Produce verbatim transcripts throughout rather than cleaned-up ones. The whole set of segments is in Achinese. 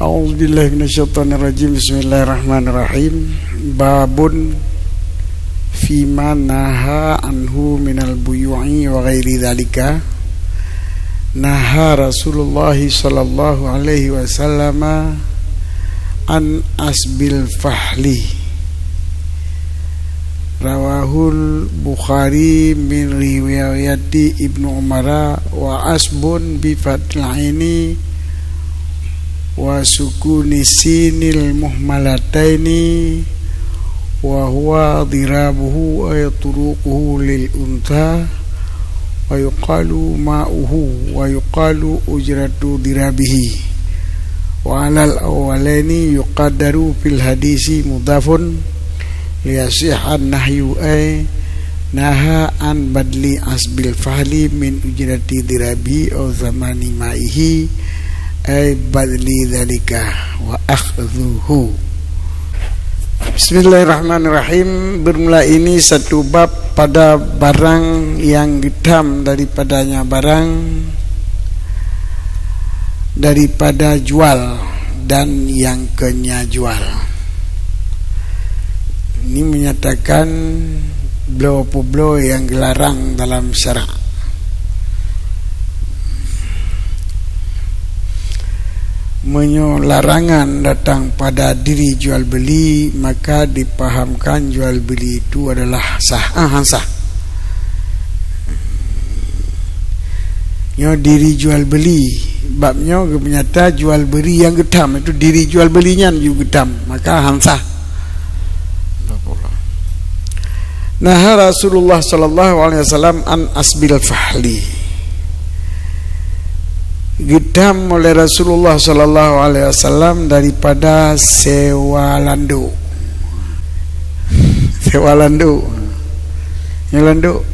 أعوذ بالله من الشيطان الرجيم. بسم الله الرحمن الرحيم. باب فيما نهى عنه من البيوع وغير ذلك. نهى رسول الله صلى الله عليه وسلم عن عصب الفحل. رواه البخاري من رواية ابن عمر. وعصب بفتح العين وسكون السين المهملتين، وهو ضرابه أي طروقه للأنثى، ويقال ماؤه، ويقال أجرة ضرابه. وعلى الأولين يقدر في الحديث مضاف ليصح النهي، أي نهى عن بذل عصب الفحل من أجرة ضرابه أو ثمن مائه، أي بذل ذلك وأخذه. Bismillahirrahmanirrahim. Bermula ini satu bab pada barang yang geutam daripadanya barang, daripada jual dan yang kena jual. Ini menyatakan bloe peubloe yang geularang dalam syarak. Meunyoe larangan datang pada diri jual beli, maka dipahamkan jual beli itu adalah sah, ah, han sah. Nyoe diri jual beli. Bab nyoe geunyata jual beli nyang geutam, itu diri jual beli nyan ju geutam, maka han sah. Naha Rasulullah sallallahu alaihi wasallam an asbil fahli. Geutam oleh Rasulullah sallallahu alaihi wasallam daripada sewa landuk. Sewa landuk. Nyoe landuk.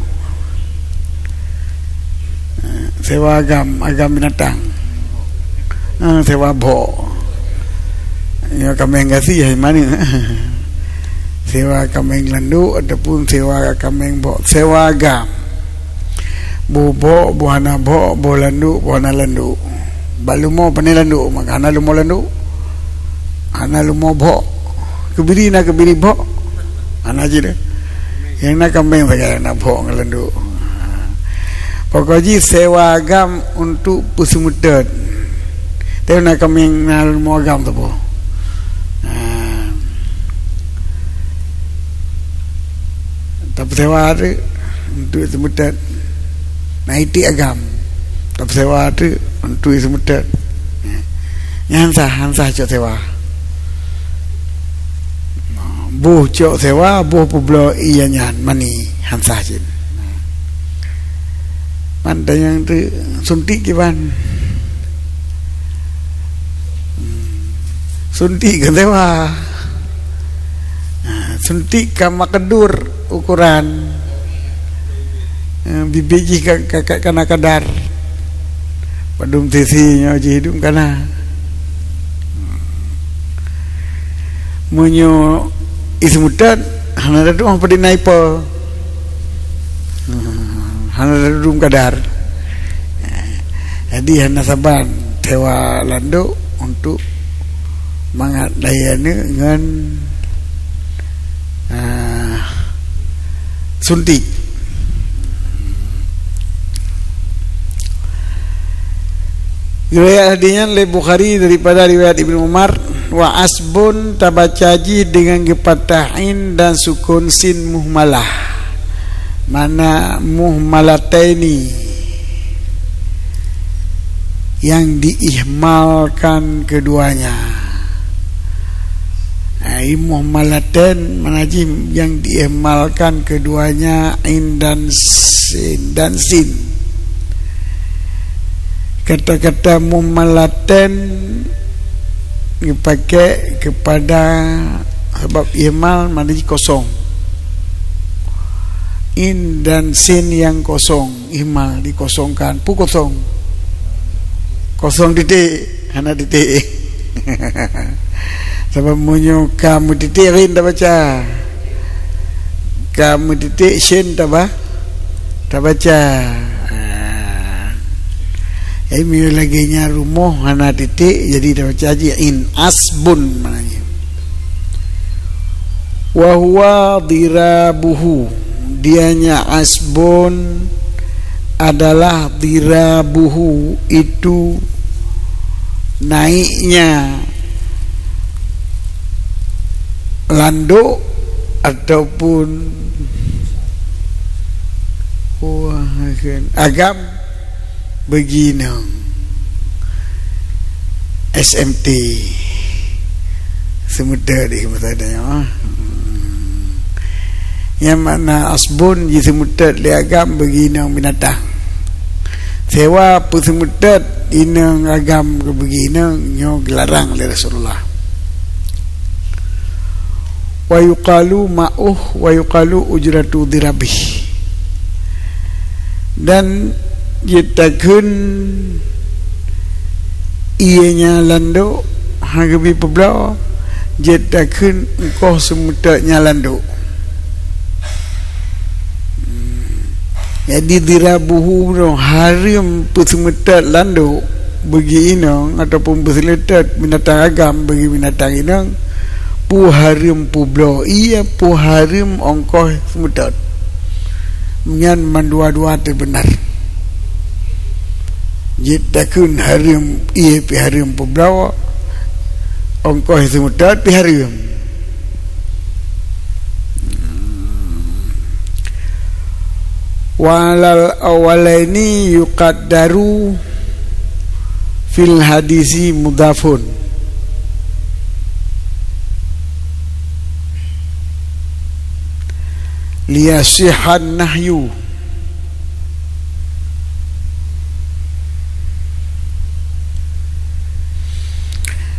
Sewa agam, agam binatang. Ah, sewa bhok. Ya, kaméng gasien hai manéh. Sewa kaméng landuk ataupun sewa kaméng bhok. Sewa agam. Boh bhok, boh hana bhok, boh landuk, boh hana landuk. Bak leumo pané landuk, maka hana leumo landuk. Hana leumo bhok. Keubiri na keubiri bhok. Hana cit deh. Nyang na kaméng sagai na bhok ngon landuk. Pokok jih sewa agam untuk peuseumeutôt. Tapi na kaméng na leumo agam saboh. Ha. Tapeusewa teuk untuk seumeutet. Na iték agam. Tapeusewa teuk untuk seumeutet. Nyan han sah, han sah cok sewa. Boh cok sewa, boh peubloe ié nyan mani, han sah cit. Man tanyong teuk suntik kiban. Suntik kon sewa. Ha, suntik ka makdur ukuran. Ha, bibit jih ka, ka, ka, kana kadar. Padum sisi nyoe jih dum kana. Meunyoe ié seumeutet, hana tatu'oh padum na ié po. Hana tatu'oh dum kadar. Jadi hana saban sewa landok untuk mangat lahé aneuk ngon, ah, suntik. Riwayat hadis nyan lé Bukhari daripada riwayat Ibnu Umar, wa asbun tabaca jih dengan geupathah ain dan sukun sin muhmalah, makna muhmalataini, yang diihmalkan keduanya. Ai muhmalataini makna jih yang diihmalkan keduanya ain dan sin, dan sin. Kata-kata muhmalataini dipakai kepada sabab ihmal makna jih kosong. Ain dan sin yang kosong. Ihmal, dikosongkan. Peue kosong? Kosong titik, hana titik. Sabab meunyoe ka meutitik ghin tabaca. Ka meutitik shin taba-, tabaca. Ah. Hai, meunyoe lagèe nyan rumoh hana titik, jadi tabaca jih in asbun maknanya. Wa huwa dirabuhu, dianya asbun adalah dirabuhu, itu naiknya landok ataupun agam beuginong. S M T. Seumeutot di masa nyoe. Hmm. Nyang makna asbun jiseumeutot lé agam beuginong binatang. Sewa peuseumeutot inong agam keu beuginong nyoe geularang lé Rasulullah. Wa yuqalu ma'uh wa yuqalu ujratu dirabih. Dan jeuet takheun ié nyang landok, han geubi peubloe, jeuet takheun ongkoh seumeutot nyang landok. Jadi, dirabuhu nyoe hareuem peuseumeutot landok bagi inong ataupun peuseumeutot binatang agam bagi binatang inong, peue hareuem peubloe ié, peue hareuem ongkoh seumeutot. Nyan mandua-dua teuh beuna. Jeuet takheun hareuem ié pih hareuem peubloe, ongkoh seumeutot pih hareuem. Wa alal awwalaini yuqaddaru fil hadisi mudhafun. Liyasihhan nahyu.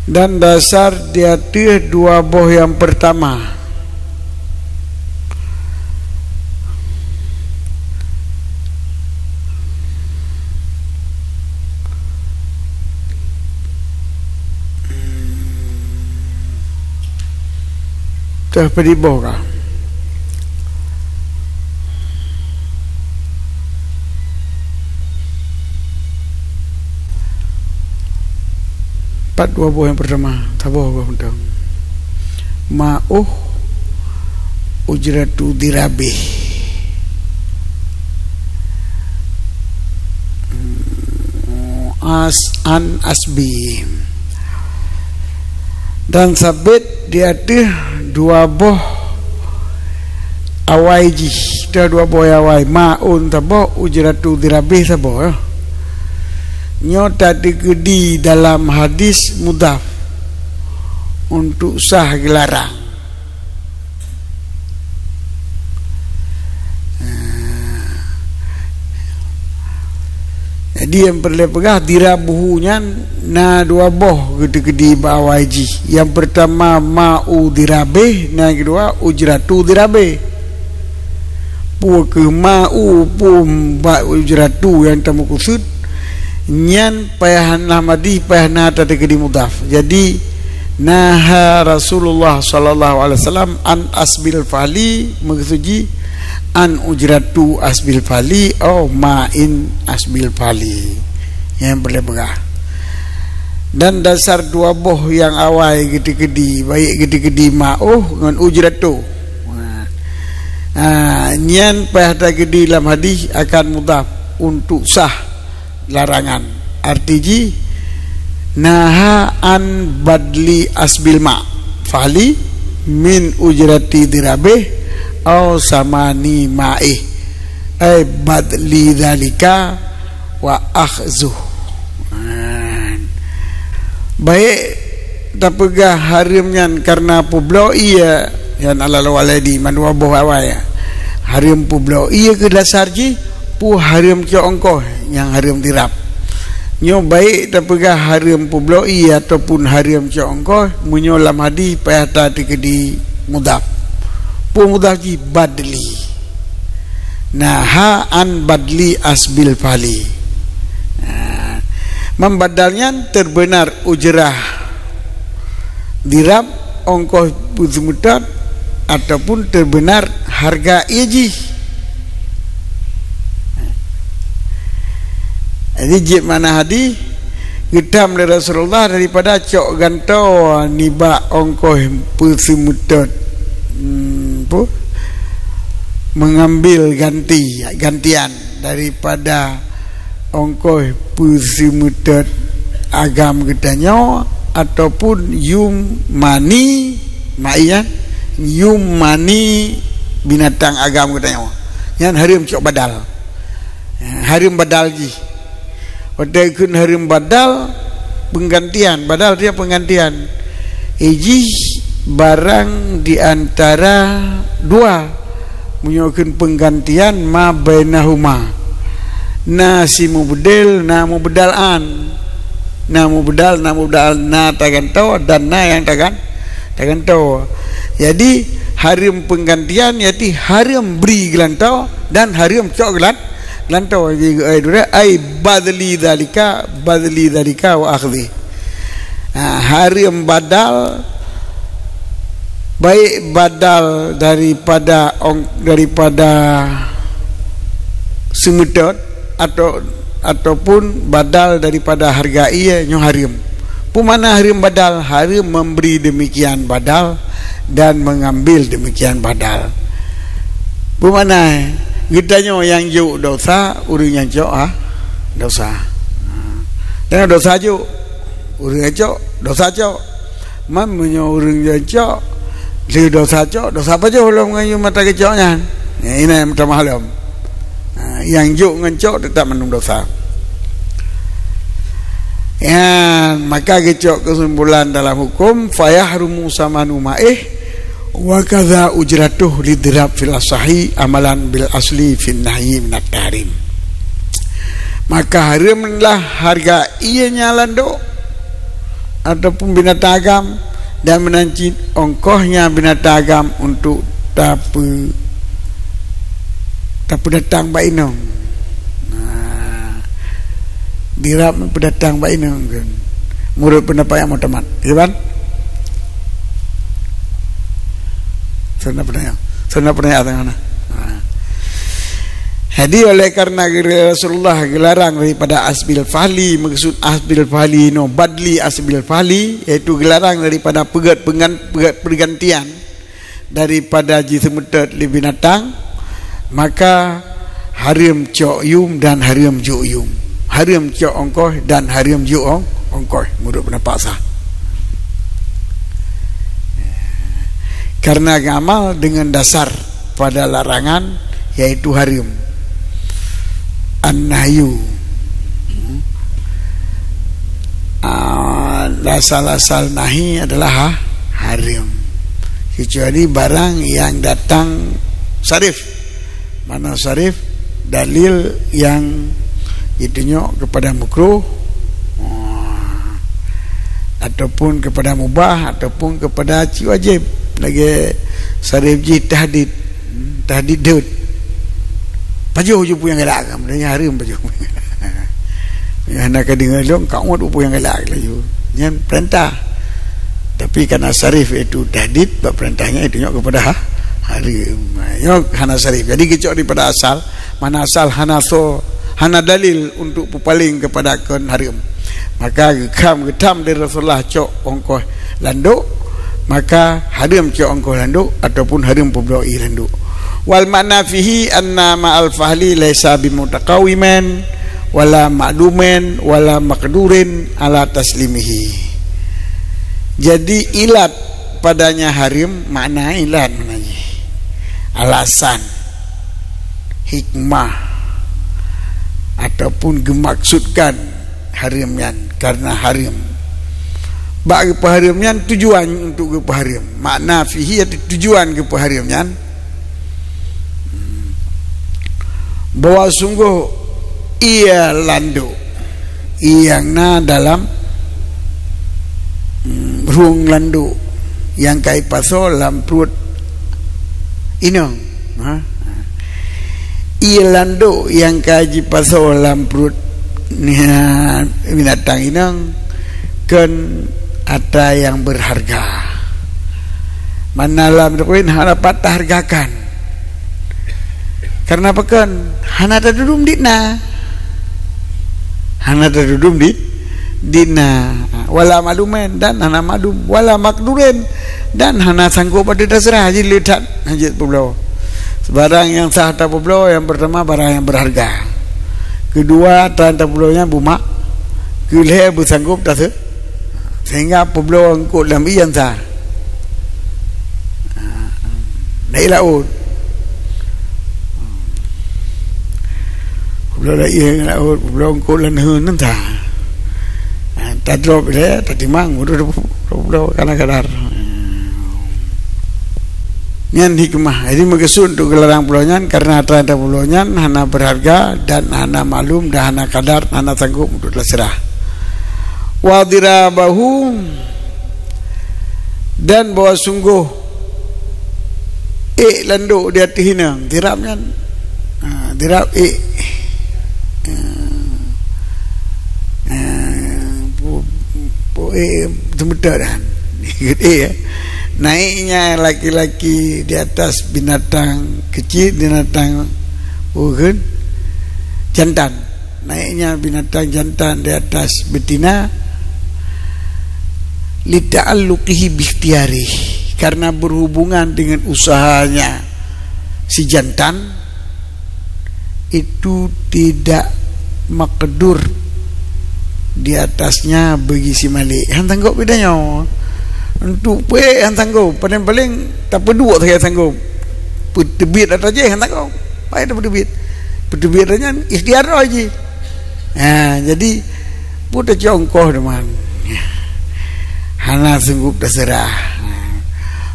Dan dasar di ateueh dua boh nyang peurtama. Teuh peudiboh ka. Pat dua boh nyang peurtama, saboh goh mantong. Ma'uh ujratu dirabih. As-, an asbi. Dan sabit di ateueh dua boh awai jih, atau dua boh awai, ma'un saboh, ujratu dirabih saboh, ya. Nyoe tateukeudi dalam hadis mudhaf untuk sah geularang. Jadi, nyang peureulèe peugah, dirabuhu nyan na dua boh geuteukeudi bak awai jih. Nyang peurtama, ma'u dirabih, nyang keudua, ujratu dirabih. Peue keuh ma'u, peue bak ujratu nyang tameukeusut, nyan payah na madih, payah na tateukeudi mudhaf. Jadi, naha Rasulullah sallallahu alaihi wasallam an asbil fali, meukeusut jih an ujratu asbil fali, oh, ma'in asbil fali. Nyang peureulèe peugah. Dan dasar dua boh nyang awai geuteukeudi, baik geuteukeudi ma'uh ngon ujratu. Ha, nyan payah tateukeudi lam hadis akan mudhaf untuk sah larangan. Arti jih, naha an badli asbil ma, fali min ujrati dirabih au samani ma'ih. Ai badli dzalika wa akhzuh. Baik tapeugah hareuem nyan kareuna peubloe ié, nyan alal walaini, mandua boh awai. Hareuem peubloe ié keu dasar jih, peue hareuem cok ongkoh nyang hareuem dirab. Nyoe baik tapeugah hareuem peubloe ié ataupun hareuem cok ongkoh, meunyoe lam hadis payah tateukeudi mudhaf. Peue mudhaf jih? Badli. Naha an badli asbil fali. Nah, membadal nyan teubeunar ujrah dirab ongkoh peuseumeutot ataupun teubeunar hareuga ié jih. Jadi, jeuet makna hadih, geutam lé Rasulullah daripada cok gantoe nibak ongkoh peuseumeutot, hmm, pu-, mengambil ganti, gantian daripada ongkoh peuseumeutot agam geutanyoe, ataupun yum mani, mai, ya, yum mani binatang agam geutanyoe. Nyan hareuem cok badal. Hareuem badal jih. Watée kheun hareuem badal, penggantian. Badal dia penggantian. Ijih barang di antara dua. Meunyoe kheun penggantian, ma bainahuma. Na simubeudel, na mubeudal an. Na mubeudal, na mubeudal, na tagantoe, dan na nyang tagan-, tagantoe. Jadi, hareuem penggantian, yaitu hareuem bri geulantoe dan hareuem cok geulan-, geulantoe. Jadi, ai dure, ai badli dzalika, badli dzalika wa akhdhi. Ha, hareuem badal, baik badal daripada ong-, daripada seumeutot atau, ataupun badal daripada hareuga ie nyoe hareuem. Peue makna hareuem badal? Hareuem memberi demikian badal dan mengambil demikian badal. Peue makna? Geutanyoe nyang jok dosa, ureuëng nyang cok, ha, dosa. Ha. Tanyoe dosa jok, ureuëng nyang cok, dosa cok. Man meunyoe ureuëng nyang cok, lé dosa cok, dosa pajoh lom ngon yum mata geucok nyan. Nyan inan meutamah lom. Ha, nyang jok ngon cok teutap mandum dosa. Nyan, maka geucok keusumpulan dalam huköm, fayahrumu samanu ma'ih, wa kadza ujratuh lidirab fil asahi amalan bil asli fin nahyi minat tahrim. Maka hareuemlah hareuga ie nyang landok ataupun binatang agam, dan meunan cit ongkohnya binatang agam untuk tape-, tapeudatang bak inong. Nah, dirab peudatang bak inong kan. Menurut pendapat yang mutamat. Ya, Ban? Sana pernah ya? Sana pernah ya, tengah na? Ha. Jadi, oleh karena Rasulullah geularang daripada asbil fahli, maksud asbil fahli no badli asbil fahli, yaitu geularang daripada peugét pengan-, peugét pergantian daripada jiseumeutot lé binatang, maka hareuem cok yum dan hareuem jok yum. Hareuem cok ongkoh dan hareuem jok ong-, ongkoh, menurut pendapat sah. Karena ngamal dengan dasar pada larangan, yaitu hareuem. An-nahyu. Ah, asal-asal nahi adalah ha-, hareuem. Kecuali barang yang datang sarif. Mana sarif? Dalil yang ditunyok kepada makruh, ah, ataupun kepada mubah, ataupun kepada cit wajéb. Lagée sarif jih tahdid. Tahdid deuet. Pajoh ju peue nyang galak, maknanya hareuem pajoh. Nyang hana ka deungoe lom, ka uet peue nyang galak laju. Nyan perintah. Tapi karena sarif itu tahdid, bak perintahnya itu nyok kepada ha-, hareuem. Nyok hana sarif. Jadi geucok daripada asal, mana asal hana so, hana dalil untuk peupaléng kepada kon hareuem. Maka geukham geutam dari Rasulullah cok ongkoh landok, maka hareuem cok ongkoh landok ataupun hareuem peubloe ie landok. Wal makna fihi anna ma'al fahli laisa bimutaqawimin wala ma'dumin wala maqdurin ala taslimihi. Jadi ilat padanya hareuem, makna ilat makna jih alasan, hikmah, ataupun geumaksudkan hareuem nyan karena hareuem. Bak geupeuhareuem nyan tujuan untuk geupeuhareuem. Makna fihi yaitu tujuan geupeuhareuem nyan, bahwa sungguh ie landok, ie nyang na dalam, hmm, rueng landok nyang ka ipasoe lam pruet inong. Ha? Ie landok nyang ka jipasoe lam pruet, nya, binatang inong kon atra nyang berharga. Mana lam pruet hana pat tahargakan. Karena pakon? Hana tadudum dit na. Hana tadudum di, di na. Wala ma'lumin, dan hana maklum. Wala maqdurin, dan hana sanggob ateueh taseurah. Jih le that hanjeuet peubloe. Barang nyang sah tapeubloe, nyang peurtama barang nyang beurharga. Keudua, tan tapeubloe nyan beumak. Keulhèe beusanggob tase-, sehingga peubloe eungkôt lam ié nyang sah. Naik laôt. Peubloe lam ié laôt, peubloe eungkôt lam nanggroe nyan ta. Ha, tadrop ilèe, tatimang, peubloe, peubloe kadar-kadar. Nyan hikmah. Jadi meukeusut untuk geularang peubloe nyan, karena atra tapeubloe nyan hana beurharga dan hana maklum dan hana kadar, hana sanggob untuk taseurah. Wa dhirabahu, dan bahwa sunggoh ék landok di ateueh inong, dhirab nyan. Ha, dhirab ék. Ha. Ha, pu-, pu-, ék, seumeutôt dan. Ék, ya. Naiknya laki-laki di atas binatang kecil, binatang, bukan, jantan. Naiknya binatang jantan di atas betina, lita'alluqihi bikhtiyarih, karena berhubungan dengan usahanya si jantan, itu tidak makdur di atasnya bagi si malik. Han sanggob ida nyoe. Untuk peuék han sanggob, paling-paling tapeuduek sagai sanggob. Peuteubiet atra jih han sanggob. Pai tapeuteubiet. Peuteubiet atra nyan ikhtiar droe jih. Ha, jadi, peue tacok ongkoh teuma. Hana sanggob taseurah. Ha.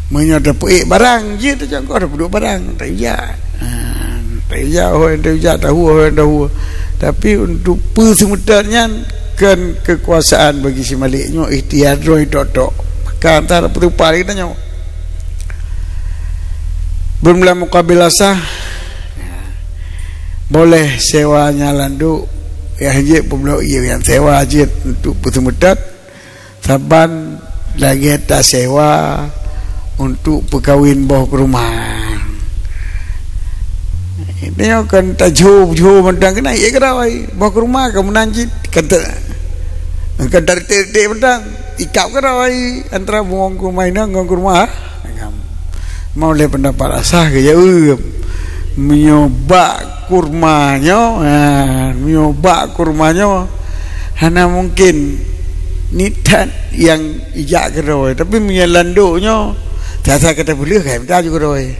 Meunyoe tapeuék barang, jih tacok ongkoh tapeuduek barang, taijak. Ha, taijak, hôi, taijak, tahue, hôi, tahue. Tapi untuk peue seumeutôt nyan, kon keukuasaan bagi si malik nyoe, ikhtiar droe tok-tok. Maka antara peutupa lagèe tanyoe. Beureumeulamukabil asah, boleh sewanya landok, nyang jeuet peubloe ié nyang sewa jeuet untuk peuseumeutôt, saban lagèe tasewa untuk peukawen boh keureuma. Nyoe kan tajho-jho mantong keunan, ié keudroe, boh keureuma ka meunan cit, kan ta-, kan tareutek-reutek mantong, ikab keudroe antara bungong keureuma inong ngon keureuma agam. Mau lé peundapat asah geujaweueb. Meunyoe bak keureuma nyoe, ha, meunyoe bak keureuma nyoe, hana mungken niet that nyang ijak keudroe. Tapi meunyoe landok nyoe, sasa ka tapeuleueh, ka mita ju keudroe.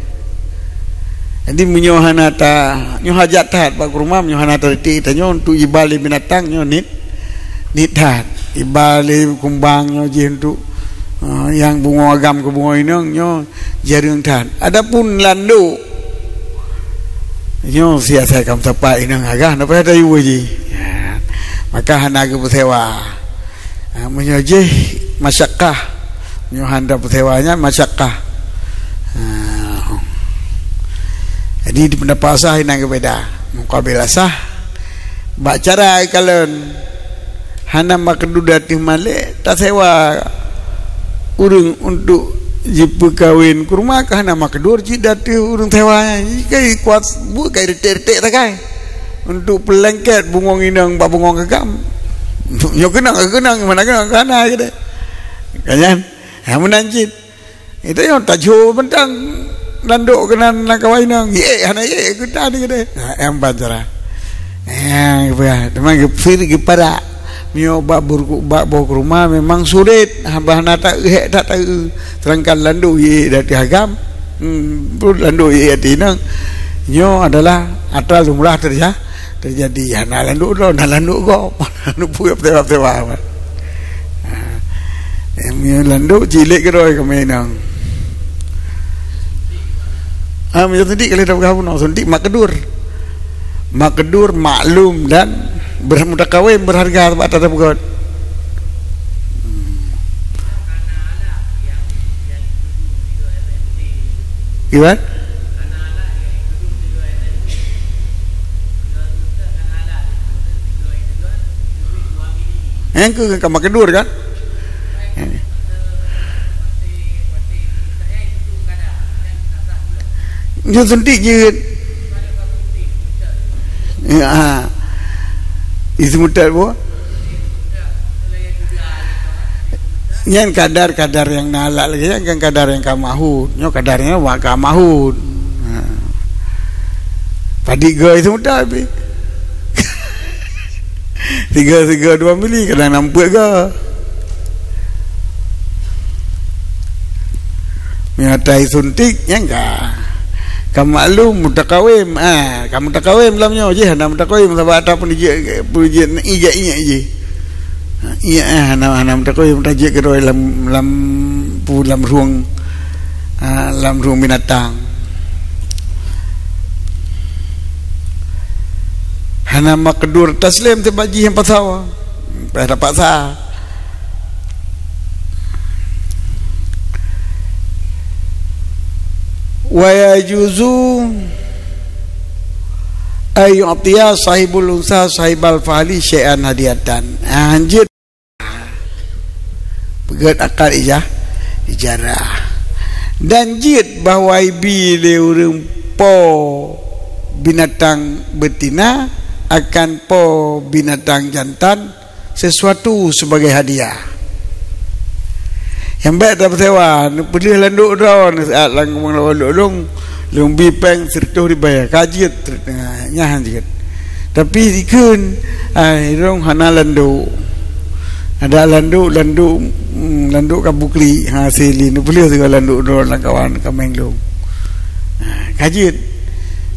Jadi meunyoe hana ta-, nyoe hajat that bak keureuma, meunyoe hana tareutek tanyoe untuk jiba lé binatang nyoe niet, niet that. Jiba lé kumbang nyoe jih untuk, eh, nyang bungong agam keu bungong inong nyoe jareueng that. Adapun landok, nyoe siasai ka meusapat inong agam, na payah tayue jih. Ya. Maka hana geupeusewa. Ha, meunyoe jih masyakkah, meunyoe han tapeusewa nyan masyakkah. Ha. Jadi di peundapat asah inan geubeda. Mukabil asah, bak cara kalon hana makdur di ateueh malik, tasewa ureueng untuk jipeukawen keureuma ka hana makdur cit di ateueh ureueng sewa nyan. Jih kai kuat buet kai retek-retek sagai. Untuk peulengket bungong inong bak bungong agam. Nyoe keunong, keunong, mana keunong, ka hana keudeh. Ka nyan? Ha, meunan cit. Itu nyang tajho bentang landok keunan na kawan inong. Ye, hana ye, kita ni keudeh. Ha, nyang ban cara. Ha, geupeugah, teuma geupir geuparak. Meunyoe bak bur-, bak boh keureuma memang sulet, haba hana ta-, hek that ta-, sedangkan landok ye di ateueh agam. Hmm, landok ye di ateueh inong. Nyoe adalah atra lumrah terja-, teujadi. Hana landok droe, na landok gob. Hana peue peusewa-peusewa. Ha. Eh, meunyoe landok cilék keudroe keu inong. Ha, meunyoe suntik ka lheueh tapeugah bunoe, suntik makdur. Makdur, maklum dan ber-, mutakawen, beurharga bak atra tapeugöt. Gimana? Nyang keu ka makdur kan? Nyoe suntik jeuet. Ya, ha. Iseumutat boh. Nyan kadar-kadar nyang na alat lagèe nyan, kan kadar nyang ka mahut. Nyoe kadar nyang wa ka mahut. Ha. Padit goe iseumutat pih. Tiga, tiga, dua mili, kadang nam peuet goe. Meunyoe ata isuntik, nyan ka. Ka maklum mutakawim. Ah, ka mutakawim lam nyoe, jih hana mutakawim, sabab ata pun jeuet, pun jeuet iék-iék jih. Ha, iék, eh, hana, hana mutakawim, tajeuet keudroe lam, lam, pu, lam rueng, ah, lam rueng binatang. Hana makdur taslim, teuba jih nyang paksa. Payah tapaksa. Wa yajuzu ay yu'tiya sahibul unsa sahibal fahli syai'an hadiyatan. Ah, hanjeuet. Peugét akad ija-, ijarah. Dan jeuet bahwa ibi lé ureuëng po binatang betina akan po binatang jantan sesuatu sebagai hadiah. Nyang bèk tapeusewa, neupeuleueh landôk droe, neusaat lam kamoe lawan lôn, lôn bi péng sireutoh ribèe, ka jeuet, nyan jeuet. Tapi dikheun, ai, lôn hana landôk. Ada landôk, landôk, hmm, landôk ka buklik, ha, sili, neupeuleueh sigoe landôk droe lam kawan kaméng lôn. Ha, ka jeuet.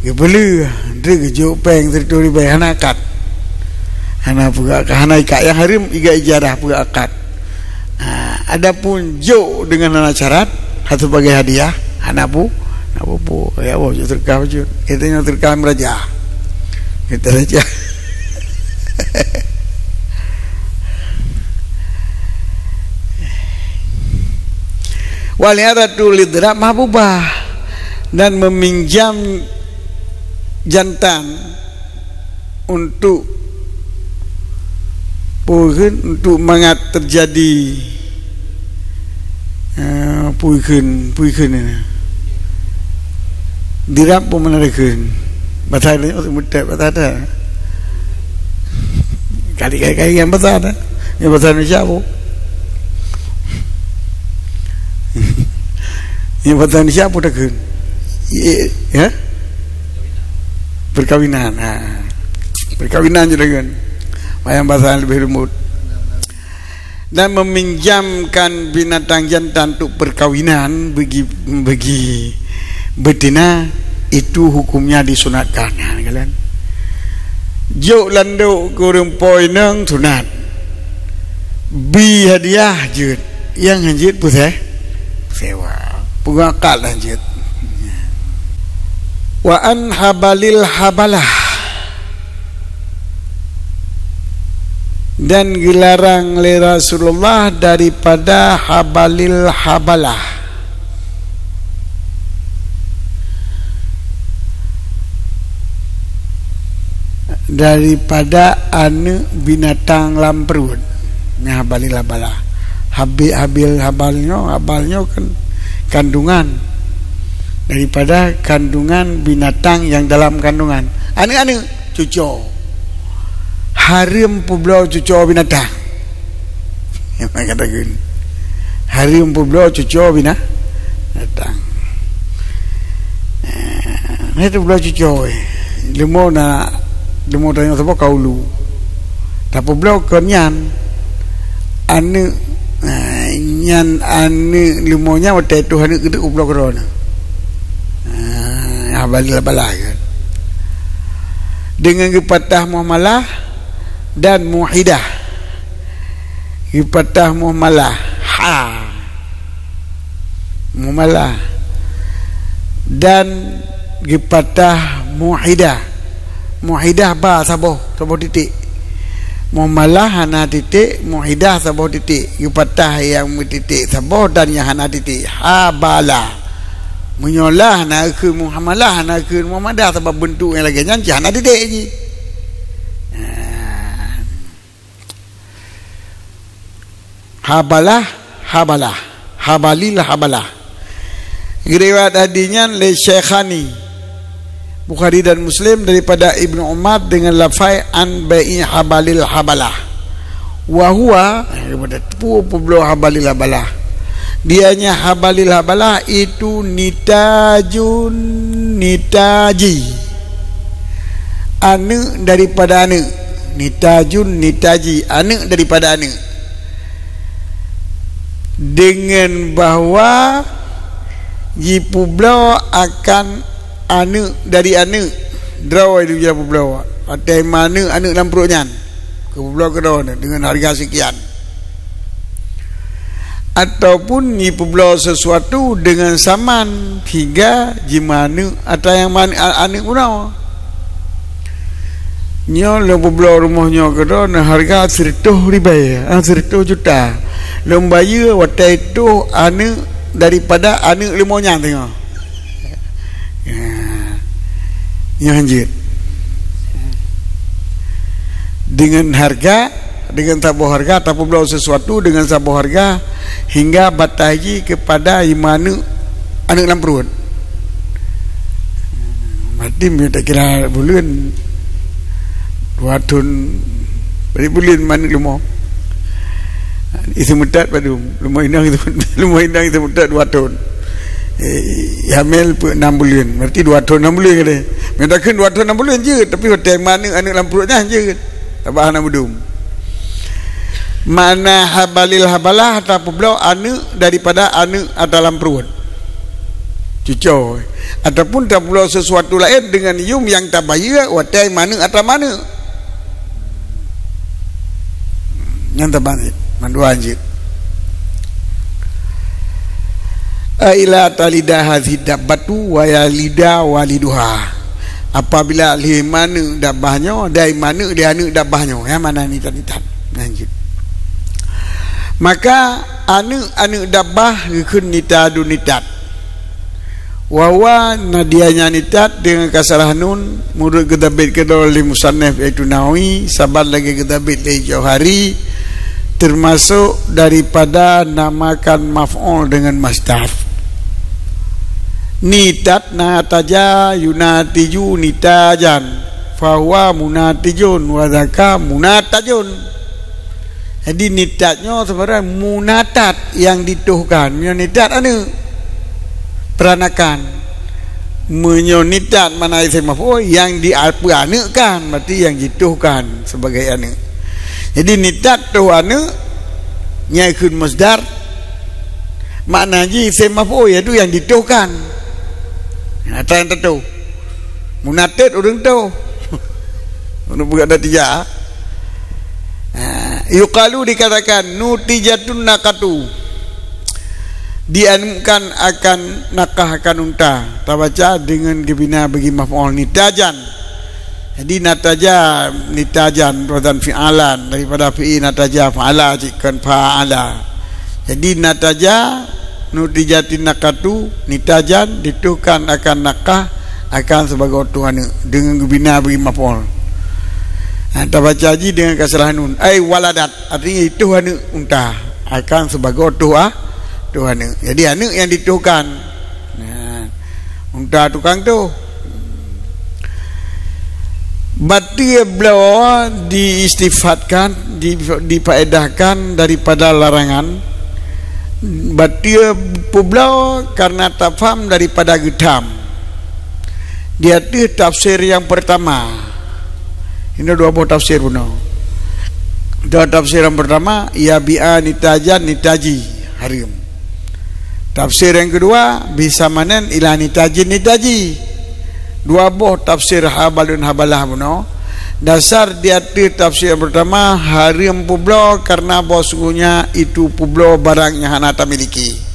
Geupeuleueh, geujok péng sireutoh ribèe, hana akad. Hana peugah, hana ikat, nyang hareuem ikat ijarah peugah akad. Ha, adapun jok deungon hana syarat, ha, sebagai hadiah, hana pu-, hana pu-, pu-, ya Allah, jok seudeukah bacut. Kita nyoe seudeukah meuraja. Kita raja. Wal i'aratu lidzirab mahbubah, dan meminjam jantan untuk, peue kheun, untuk mangat terjadi, eh, peue kheun, peue kheun ni. Dirab peue makna kheun? Bahasa Indonesia meutet bahasa dah. Kali-kali yang bahasa dah. Yang bahasa Indonesia apa? Yang bahasa Indonesia apa dah kheun? Ye, ya? Perkawinan. Ha. Perkawinan je dengan. Yang bahasa lebih lembut. Dan meminjamkan binatang jantan untuk perkawinan bagi, bagi betina, itu hukumnya disunatkan. Ha, kan? Jok landok keu ureuëng po inong sunat. Bi hadiah jeuet. Nyang hanjeuet peusé-, sewa. Peugah akad hanjeuet. Wa an habalil habalah. Dan geularang lé Rasulullah daripada habalil habalah. Daripada aneuëk binatang lam pruet. Nyan habalil habalah. Habil, habil, habal nyoe, habal nyoe kan kandungan. Daripada kandungan binatang yang dalam kandungan. Aneuëk-aneuëk, cuco. Hareuem peubloe cuco binatang. Kata kheun. Hareuem peubloe cuco bina-, binatang. Eh, na itu bloe cuco, eh. Leumo na, leumo tanyoe saboh ka ulu. Tapeubloe kon nyan. Aneuëk, eh, nyan aneuëk leumo nyan watèe tuh aneuëk geudeuk peubloe keudroe na. Eh, habalil habalah kan. Deungon geupatah muhmalah dan muhidah. Geupatah muhmalah. Ha. Muhmalah. Dan geupatah muhidah. Muhidah ba saboh, saboh titik. Muhmalah hana titik, muhidah saboh titik. Geupatah nyang meutitik saboh dan nyang hana titik. Habalah. Meunyoe lah na kheun muhmalah, hana kheun muhmadah, sabab beuntuk nyang lagèe nyan cit hana titik jih. Ha. Habalah, habalah. Habalil habalah. Geuriwayat hadis nyan lé Syaikhani. Bukhari dan Muslim daripada Ibnu Umar dengan lafai an bai'i habalil habalah. Wa huwa, eh, pada teupeu peubloe habalil habalah. Dianya habalil habalah itu nitajun nitaji. Aneuk daripada aneuk. Nitajun nitaji, aneuk daripada aneuk. Dengan bahwa jipeubloe akan aneuk dari aneuk, droe di uja peubloe, watèe ma aneuk, aneuk lam pruet nyan, keu peubloe keudroe nyan dengan harga sekian. Ataupun jipeubloe sesuatu dengan saman, hingga jima aneuk ata nyang ma aneuk, a-, aneuk bunoe. Nyoe lôn peubloe rumoh nyoe keudroe na harga sireutôh ribèe, ah, sireutôh juta. Lôn bayeue watèe toh aneuk daripada aneuk leumo nyan teungoh. Ya. Nyoe hanjeuet. Dengan harga, dengan saboh harga, tapeubloe sesuatu dengan saboh harga, hingga batai jih keupada jima aneuk, aneuk lam pruet. Berarti meunyoe takira buleuen, dua thon, bari buleuen ma aneuk leumo. Iseumeutat padum, leumo inong iseumeutat, leumo inong iseumeutat dua thon. Eh, hamil peuet nam buleuen, berarti dua thon nam buleuen kadeh. Meunyoe takheun dua thon nam buleuen jeuet, tapi watèe ma aneuk, aneuk lam pruet nyan jeuet. Sabab hana meudum. Makna habalil habalah, tapeubloe aneuk daripada aneuk ata lam pruet. Cucoe. Ataupun tapeubloe sesuatu laén dengan yum nyang tabayeue watèe ma aneuk ata ma aneuk. Nyan teuma mandua hanjeuet. Ai la talida hadhihi dabbatu wa yalida waliduha. Apabila lheueh ma aneuk dabbah nyoe, dan ma aneuk lé aneuk dabbah nyoe, nyan makna nitat-nitat. Lanjut. Maka aneuk-aneuk dabbah geukheun nitajun nitat. Wa huwa, na dianya nitat deungon kasrah nun, meunurot geuteubiet keudroe lé musannif, yaitu Nawawi, saban lagèe geuteubiet lé Jauhari, teumasok daripada namakan maf'ul deungon masdar. Nitat nataja yunatiju nitajan, fahuwa munatijun, wa dzaka munatajun. Jadi, nitat nyoe sebenarnya munatat nyang ditohkan. Meunyoe nitat aneuk, peranakan. Meunyoe nitat makna isim maf'ul, nyang di-, peuaneukkan, berarti nyang jitohkan sebagai aneuk. Jadi, nitat toh aneuk, nyan kheun masdar, makna jih isim maf'ul, yaitu nyang ditohkan. Nah, ata nyang teutoh. Munatet ureueng toh. Ureueng peugah natijah. Ha, yuqalu, dikatakan, nutijatun naqatu. Dianeukkan akan naqah, akan unta. Tabaca deungon geubina bagi maf'ul nitajan. Jadi, nataja, nitajan, wazan fi'alan, daripada fi'i nataja, fa'ala, cit kon fa'ala. Jadi, nataja, nutijatin naqatu, nitajan, ditohkan akan naqah, akan sibagoe toh aneuk, deungon geubina bagi maf'ul. Ha, tabaca jih deungon kasrah nun. Ai waladat, artinya toh aneuk unta, akan sibagoe toh a-, toh aneuk. Jadi, aneuk nyang ditohkan. Nah, unta tukang toh. Bateue bloe diistifatkan, di-, difaedahkan daripada larangan. Bateue peubloe karena tafham daripada geutham. Di ateueh tafsir nyang peurtama. Inoe dua boh tafsir bunoe. Dua tafsir nyang peurtama, yabi'a nitajan nitaji, hareuem. Tafsir nyang keudua, bisamanin ila nitajin nitaji. Dua boh tafsir habalun habalah bunoe. Dasar di ateueh tafsir nyang peurtama, hareuem peubloe karena bahwasungguhnya itu peubloe barang nyang hana tamiliki.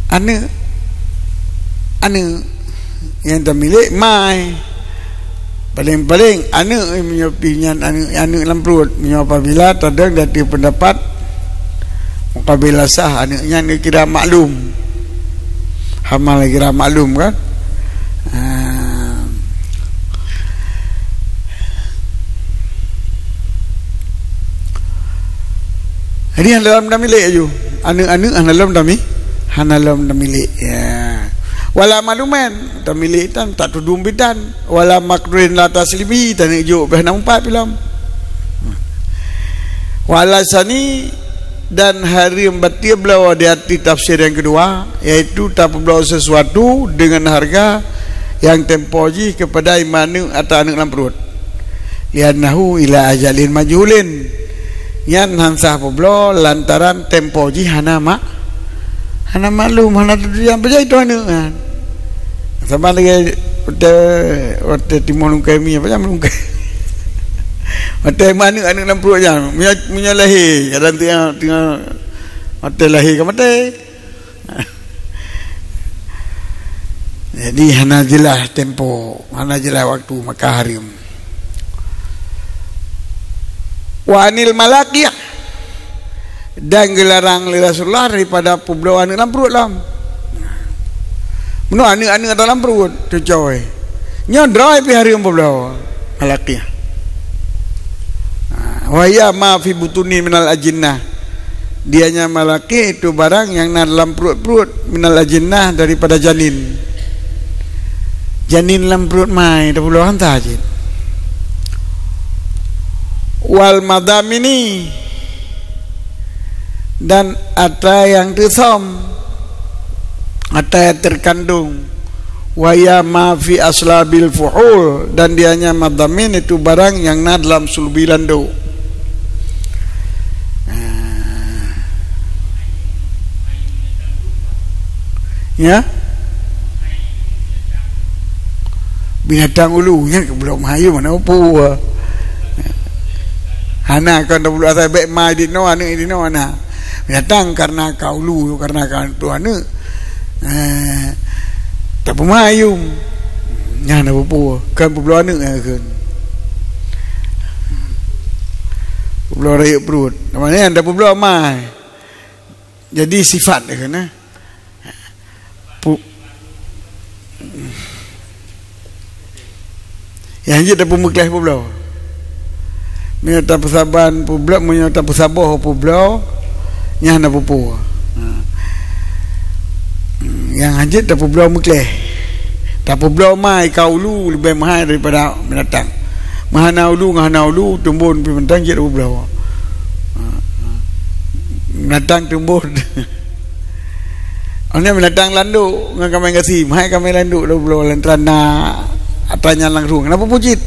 Aneuk, aneuk nyang tamilék mai. Paleng-paleng aneuk, meunyoe pih nyan aneuk, aneuk lam pruet. Meunyoe apabila tadong di ateueh peundapat muqabilah sah, aneuk nyan geukira maklum. Hamal geukira maklum, kan? Ha. Jadi, hana lom tamilék laju. Aneuk-aneuk hana lom tami-, Hana lom tamilék, ya. Wala malumen, tamilék tan, tak tudum bidan. Wala makruhin la taslimi, taneuk jok beh na umpat pilom. Wala sani, dan hareuem batin bloe di arti tafsir nyang keudua, yaitu tapeubloe sesuatu dengan harga yang tempo jih kepada iman aneuk atau aneuk lam pruet. Li'annahu ila ajalin majhulin. Nyan han sah peubloe lantaran tempo jih hana ma-, hana maklum, hana teutuju nyang peujai tu aneuk nyan. Sama lagèe watèe, watèe timoh lungkèe mi, apa nyang lungkèe? Watèe aneuk, aneuk lam pruet nyan, meunyoe, meunyoe lahé, kadang teungoh, teungoh watèe lahé ka maté. Jadi hana jeulaih tempo, hana jeulaih waktu, maka hareuem. Wa anil malaqiyah, dan geularang lé Rasulullah daripada peubloe aneuk lam pruet lom. Meunyoe aneuk-aneuk ata lam pruet, cucoe. Nyoe droe pih hareuem peubloe malaqiyah. Ha, wa hiya ma fi butuni minal ajinnah. Dia nyan malaqiyah itu barang nyang na lam pruet-pruet minal ajinnah daripada janin. Janin lam pruet mai, dah puluhan tahun. Wal madhamini, dan ata nyang teusom, ata nyang terkandung. Wa hiya ma fi aslabil fuhul, dan dia nyan madhamin itu barang nyang na dalam sulbi landok. Ah. Ya? Binatang ulu nyan keu bloe meuhayum, mana upu. Hana kon tabloe asai bèk ma di noe, aneuk di noe, hana. Binatang karena ka ulu, karena ka tu aneuk. Eh, tapeumai yum. Nyan na peue-peue. Kan peubloe aneuk nyan kheun. Peubloe rayeuk pruet. Nama nyan dah peubloe amai. Jadi sifat dia kheun, eh. Pu-, Nyang jeuet tapeumeukleh peubloe. Meunyoe tapeusaban peubloe, meunyoe tapeusaboh peubloe, nyan na peue-peue. Ha. Nyang jeuet tapeubloe meukleh. Tapeubloe mai ka ulu leubeh meuhai daripada binatang. Meuhana ulu, ngon hana ulu, tumbon pih mantong jeuet tapeubloe. Ha. Binatang tumbon. Aneuk binatang landok ngon kamé gasien, hai kamé landok dah bloe lantaran na ata nyan langsung. Kenapa pujit?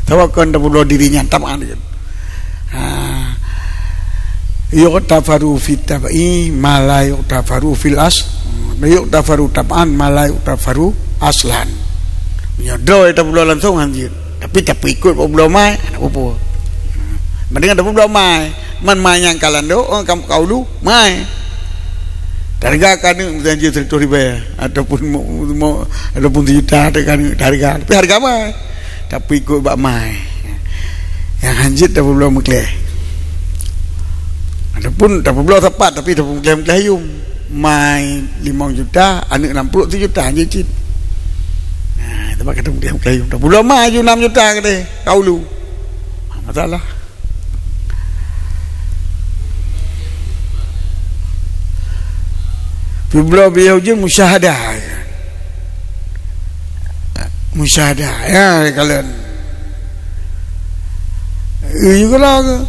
Sabab kon dah bloe diri nyan taman kan. Ha. Yuqtafaru fit tab'i ma la yuqtafaru fil as. Yuqtafaru tab'an ma la yuqtafaru aslan. Nyoe droe dah bloe langsung hanjeuet. Tapi tapeuikot bak bloe mai, hana peue-peue. Mendingan tapeuet bloe mai. Man mai nyang ka landok, oh, ka, ka ulu, mai. Hareuga keu aneuk misalnya seratus ribèe ataupun mo-, mo-, ataupun sejuta, hareuga keu aneuk, hareuga. Tapi hareuga mai. Tapeuikot bak mai. Nyang hanjeuet tapeubloe meukleh. Ataupun tapeubloe sapat, tapi tapeumeukleh-meukleh yum. Mai limong juta, aneuk lam pruet sijuta, hanjeuet cit. Nah, teuma ka tapeumeukleh-meukleh yum. Tapeubloe mai ju enam juta keudeh, ka ulu. Ha, masalah. Peubloe biyeu jeuet musyahadah. Musyahadah, ya, kalon. Eh, yue keuloe keu.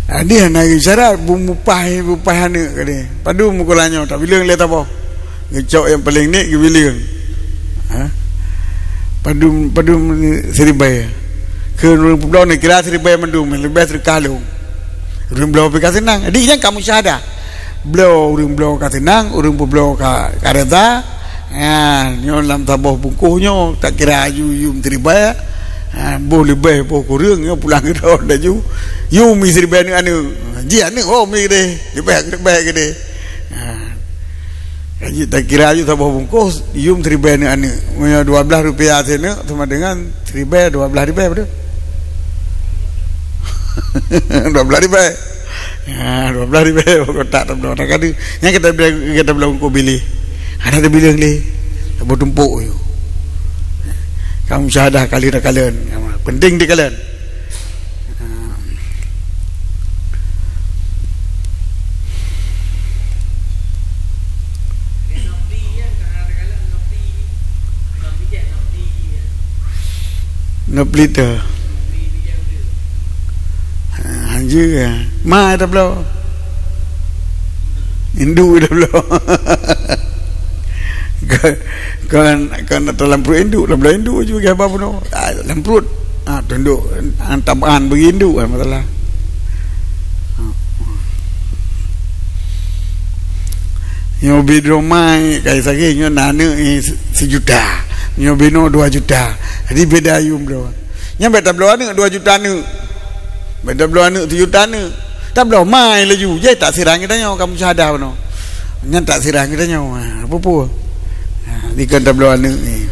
Jadi, hana syarat, bu-, bupah, bupah aneuk kali. Padum meukulah nyoe, tabileueng lé taboh. Geucok nyang paleng nek geubileueng. Ha? Padum, padum siribèe. Keu ureueng peubloe neukira siribèe mandum, leubeh teuka lôn. Ureueng bloe pih ka seunang. Jadi, nyan ka musyahadah. Bloe, ureueng bloe ka seunang, ureueng peubloe ka, ka reda. Nyan, nyoe lam saboh bungkôh nyoe, takira aju yum siribèe. Ha, boh leubeh, boh kureueng, nyoe pulang keudroe laju. Yum siribèe aneuk-aneuk. Jih aneuk, oh, mi deh. Leubeh, leubeh keudeh. Ha. Jadi, takira aju saboh bungkôh, yum siribèe aneuk-aneuk. Meunyoe dua blaih rupiah sineuk, sama dengan siribèe dua blaih ribèe, beutôi? Dua blaih ribèe. Ha, dua blaih ribèe, kotak tabloe. Kadang-kadang, nyang kita bilang, kita bilang bungkôh biléh. Hana tabileueng lé. Saboh tumpôk yue. Ka musyahadah kali takalon. Penting takalon. Ha. Na pelita. Ha, hanjeuet, ha. Ma tabloe. Induk tabloe. Kon, kon, kon dalam pruet induk, tabloe induk ju bagi haba bunoe. Ah, dalam pruet. Ah, tunduk. Ah, taban bagi induk, ah, masalah. Ah. Nyoe bidroe mai kai sagé nyoe na aneuk, eh, se-, sejuta. Nyoe binoe dua juta. Jadi beda yum bloe. Nyan bèk tabloe aneuk dua juta aneuk. Bèk tabloe aneuk sejuta aneuk. Tabloe mai laju. Jeh tak sirang geutanyoe kamoe syahadah bunoe. Nyan tak sirang geutanyoe. Ha, apa-apa. Ha, dikon tabloe aneuk ni.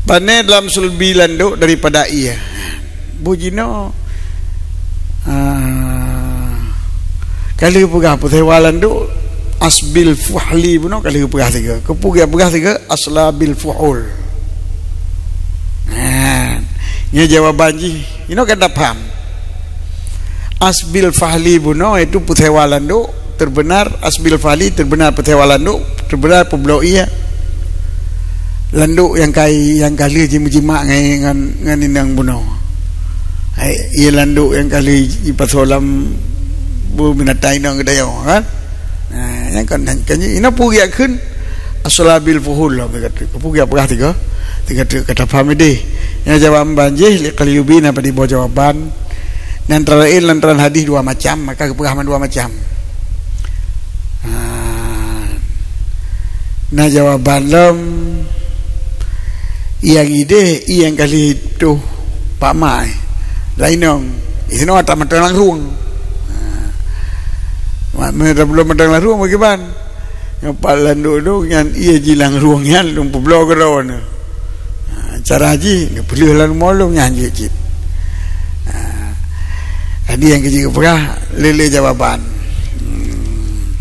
Pané dalam sulbi landok daripada ie. Boh jinoe, ah, ka lheueh peugah peusewa landok, asbil fuhli bunoe ka lheueh peugah sigoe. Keupeue geujak peugah sigoe? Aslabil fuhul. Nah, nyoe jawaban jih. Inoe kan tapham. Asbil fahli bunoe, yaitu peusewa landok, terbenar asbil fahli, terbenar peusewa landok, terbenar peubloe ie. Landok nyang kai, nyang ka lheueh jimeujimak ngai ngon, ngon inong bunoe. Hai, ie landok nyang ka lheueh jipasoe lam bu binatang inong geutanyoe, kan? Nah, nyang kon, nyang kon inoe peue geujak kheun, aslabil fuhul lah, kata. Peue geujak peugah tiga, tiga tu kata paham ideh. Nyang jawaban jih, liqal yubi na padum boh jawaban. Nyang antara laén lantaran hadis dua macam, maka geupeugah mandua macam. Ha. Na jawaban lom, nyang ideh, nyang ka lheueh tuh pak mai. Lainong, isinoe ata mantong lam rueng. Ha. Mak, meunyoe tabloe mantong lam rueng, bagaimana? Nyoe pat landok tu nyan, ie jilang rueng nyan lôn peubloe keudroe nyoe. Ha, cara jih, neupeuleueh lam rumoh lôn nyan jeuet cit. Ha, jadi nyang keu jih geupeugah, lé-lé jawaban. Hmm.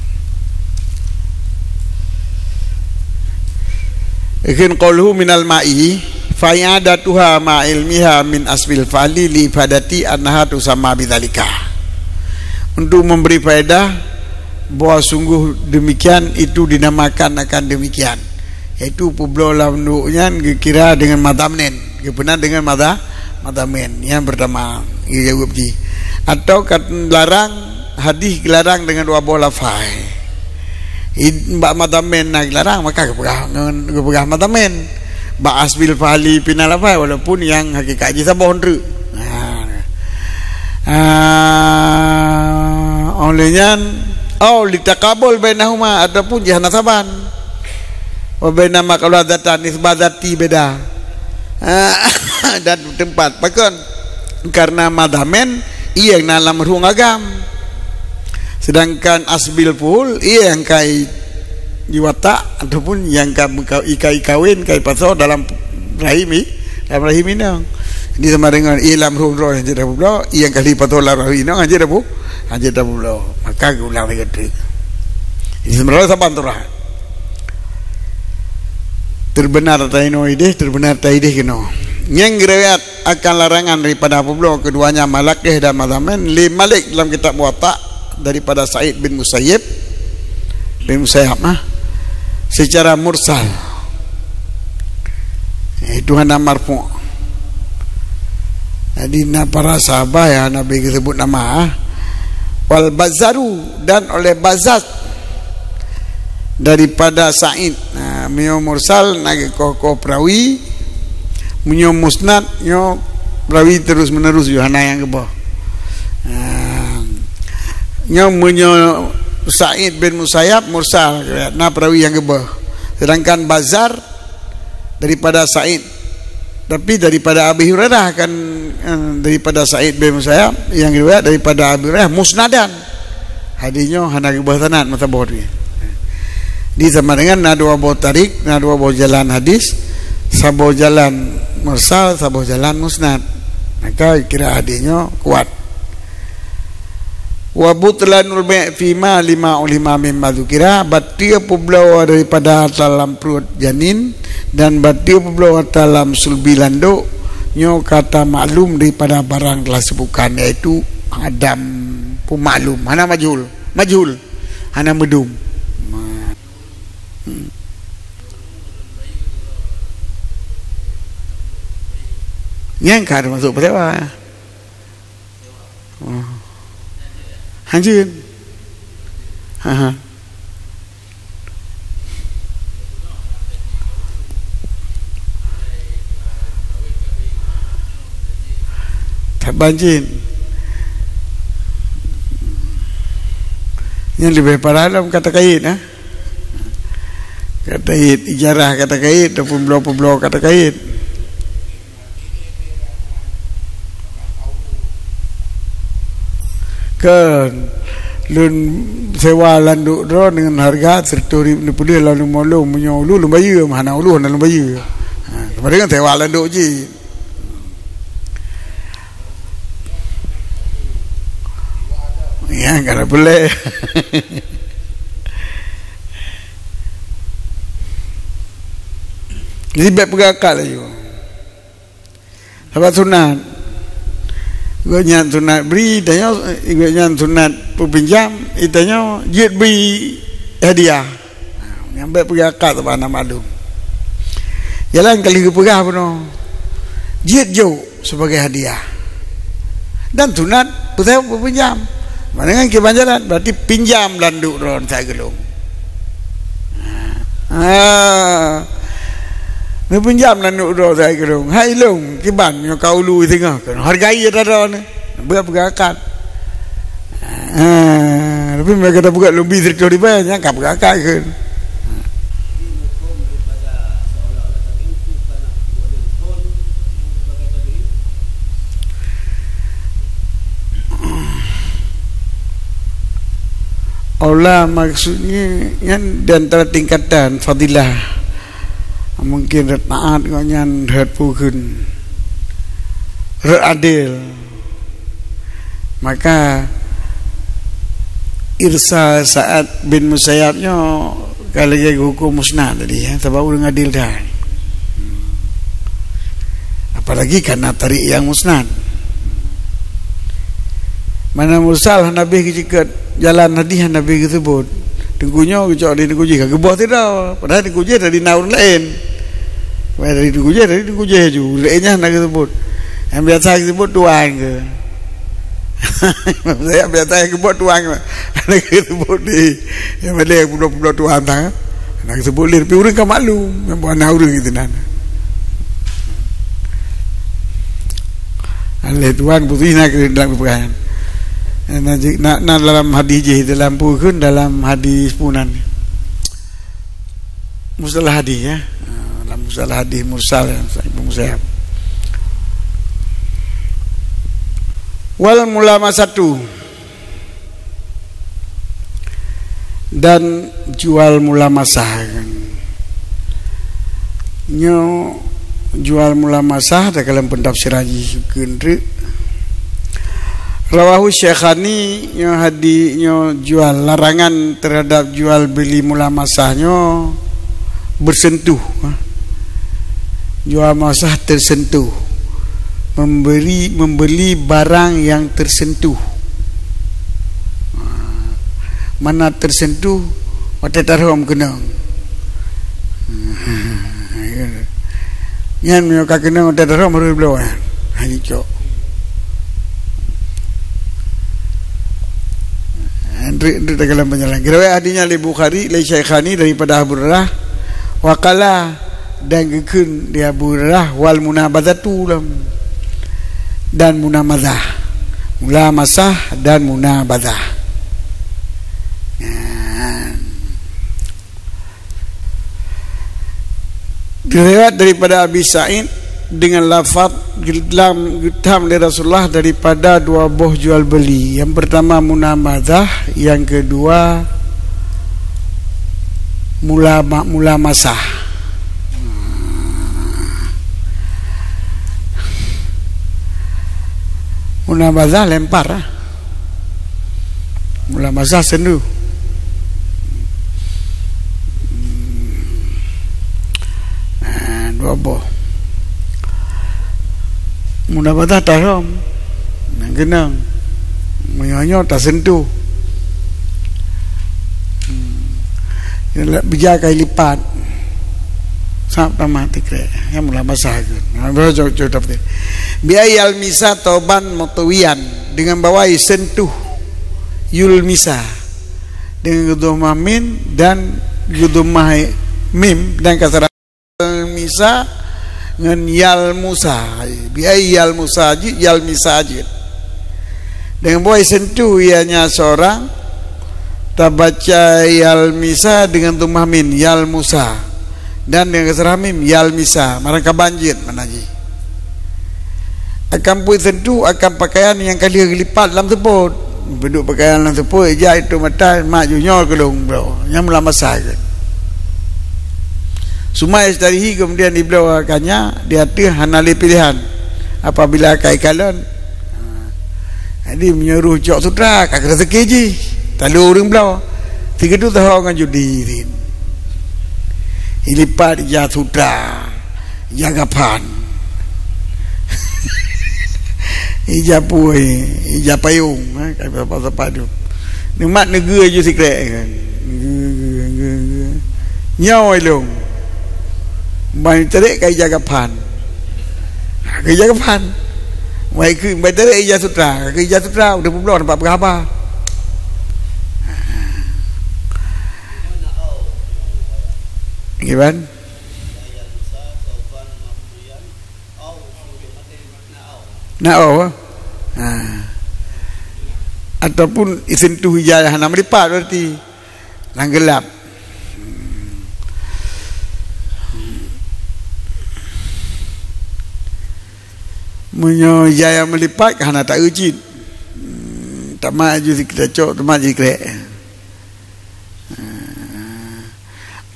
Ikheun qauluhu minal ma'i, fa i'adatuha ma ilmiha min asbil fa'li li ifadati annaha tusamma bidzalika. Untuk memberi faedah, bahwa sungguh demikian itu dinamakan akan demikian, yaitu peubloe lam landok nyan geukira dengan madhammen, geupeunan dengan madha-, madhammen. Nyang pertama, geujaweueb jih. Atau ka larang, hadis geularang dengan dua boh lafai. Id-, bak madhammen na geularang, maka geupeugah ngon, geupeugah madhammen. Bak asbil fahli pih na lafai, walaupun nyang hakikat jih saboh treuk. Ha. Ah, oleh nyan, au litaqabul bainahuma, ataupun jih hana saban. Wa bainama qalu dzatan nisbah dzati beda. Ah, dan tempat. Pakon? Karena madhammen, ie na lam rueng agam. Sedangkan asbil fuhul, ie nyang kai di watak ataupun nyang ka meuka-, ikai kawen, kai pasoe dalam rahim i-, dalam rahim inong. Jadi sama dengan ie lam rueng droe nyang jeuet tapeubloe, ie nyang ka lheueh pasoe lam rahim inong hana jeuet tapu-, hana jeuet tapeubloe. Maka geuulang lagèe treuk. Jadi sebenarnya saban tu rahat. Terbenar tainoe ideh, terbenar taideh keunoe. Nyang geuriwayat akan larangan daripada peubloe keduanya malakih dan madhammen lé Malik dalam kitab Muwatta daripada Sa'id bin Musayyib, bin Musayyab, ah, secara mursal. Itu hana marfu'. Jadi, na para sahabat nyang Nabi geusebut nama, ah. Wal Bazzaru, dan oleh Bazzaz daripada Sa'id. Nah, meunyoe mursal na geukoh-koh perawi, meunyoe musnad nyoe perawi terus menerus, nyoe hana nyang geuboh. Nah, nyoe meunyoe Sa'id bin Musayyab mursal, na perawi nyang geuboh. Sedangkan Bazzar daripada Sa'id, tapi daripada Abi Hurairah kan, eh, daripada Sa'id bin Musayyab, nyang riwayat daripada Abi Hurairah musnadan. Hadis nyoe hana geuboh sanad meusaboh tu. Di sama dengan na dua boh tarik, na dua boh jalan hadis, saboh jalan mursal, saboh jalan musnad. Maka kira hadis nyoe kuat. Wa butlanul bai' fima lima ulima mimma dzukira, bateue peubloe daripada dalam pruet janin dan bateue peubloe dalam sulbi landok Nyoe kata maklum daripada barang telah sebutkan, yaitu adam pun maklum, hana majhul. Majhul, hana meudum. Hmm. Nyan ka termasuk pesewa. Oh. Hanjeuet. Ha, ha. Taban jin. Nyan leubeh parah lom kata kait, ha? Kata kait, ijarah kata kait, ataupun bloe-bloe kata kait. Kan, lôn sewa landok droe deungon hareuga sireutoh ribu neupeudeuh lam rumoh lôn, meunyoe ulôn, lôn bayeue, hana ulôn, hana lôn bayeue. Ha, padahai kan sewa landok jih. Ya, kan boleh. Jadi, bèk peugah akad laju. Sabab sunat. Gobnyan sunat bri, tanyoe, gobnyan sunat peupinjam, tanyoe jeuet bri hadiah. Nyang bèk peugah akad sabab hana maklum. Jalan kali geupeugah bunoe. Jeuet jok sebagai hadiah. Dan sunat peusayang peupinjam. Mana ngan kiban jalan, berarti pinjam landok droe sa geulong. Ha. Neupinjam landok droe sa geulong. Hai lôn, kiban nyoe ka ulu singoh. Hargai ata droe ni. Beupeugah akad. Ha, tapi mereka dah buka lobby sireutoh ribu, nyan ka peugah akad kheun. Aula maksudnya nyan di antara tingkatan fadilah. Mungkin rot taat ngon nyan, rot peue kheun, rot adil. Maka irsal Sa'ad bin Musayyab nyoe ka lagèe geuhuköm musnad tadi, ya, sabab ureueng adil that. Apalagi karena tarik nyang musnad. Mana mursal hana beh geuceukeut, jalan hadih hana beh geuseubut. Teungku nyoe geucok di teungku jih ka geuboh sidroe, padahal teungku jih tadi na ureueng laén. Padahal dari teungku jih, tadi teungku jih laju, ureueng laén nyan hana geuseubut. Nyang biasa geuseubut tuan geuh. Saya biasa geuseubut tuan geuh. Hana geuseubut di, nyang malèe peunoh-peunoh tuan tan. Hana geuseubut lé, tapi ureueng ka maklum, nyang buet na ureueng itu nan. Lé tuan putih na keu dalam peugah. Na, na, na dalam hadis jih, dalam peue kheun, dalam hadis punan. Mustalah hadis, ya. Ha, dalam mustalah hadis mursal, ya, Ibnu Musayyab. Wal mulamasatu. Dan jual mulamasah kan. Nyoe jual mulamasah dalam pentafsiran jih keu treuk. Rawahu Syaikhani, nyoe hadis nyoe jual, larangan terhadap jual beli mulamasah nyoe bersentuh. Jual mulamasah tersentuh. Memberi, membeli barang yang tersentuh. Mana tersentuh, watèe tarhom keunong. Nyan meunyoe ka keunong watèe tarhom harôh bloe nyan. Hana cok. Andri, andri teugalam penyalah. Riwayat hadis nyan lé Bukhari, lé Syaikhani daripada Abu Hurairah. Wa qala, dan geukheun di Abu Hurairah, wal munabazatu lam, dan munamazah. Mulamasah dan munabazah. Nah. Diriwayat daripada Abi Sa'id dengan lafaz gelam geutam lé Rasulullah daripada dua boh jual beli. Yang pertama munabazah, yang kedua mula, mulamasah. Munabazah lempar, ah. Mulamasah sendu. Nah, dua boh. Mudah-mudahan tarhom. Nyang keunong. Meunyoe-nyoe tasentuh. Hmm. Nyan lé bija kai lipat. Sab tamah tikrek. Nyang mula masa ke. Nah, baru jauh-jauh dapet. Bi ayyal misa toban mutwiyan. Dengan bawai sentuh. Yul misa. Dengan geudomah min dan geudomah mim dan kasrah. Misa ngon yal musa. Bi ai yal musa jeuet, yal misa jeuet. Dengan bawai sentuh ianya seorang, tabaca yal misa dengan domah min, yal musa. Dan dengan kasrah mim, yal misa. Marang kaban jeuet makna jih. Akan pui sentuh akan pakaian nyang ka lheueh geulipat lam seupôt. Beudôk pakaian lam seupôt, ija itu mata, mak jih nyoe keulong bloe. Nyang mula masa ke. Sumai istarihi kemudian dibloe akannya, di ateueh hana lé pilehan. Apabila kai kalon, ha, jadi meunyoe roh cok sutra, ka keu rezeki jih. Talo ureueng bloe. Sigoe tu toho ngon judi, Din. Ilipat ija sutra. Ija gapan. Ija pui, ija payong, eh, ka sapa-sapa tu. Neumat neugeue ju sikrek kan. Geue, geue, geue, geue. Nyoe ilong. Ban tarek ka ija gapan. Ha, ka ija gapan. Wai keu ban tarek ija sutra, ka ija sutra udah peubloe nampak peugah haba. Kiban? Na, oh. Ha. Ataupun isentuh ija hana meulipat berarti. Lam gelap. Meunyoe ija nyang meulipat, hana taeu cit. Tamat ju sikrek cok, tamat ju sikrek.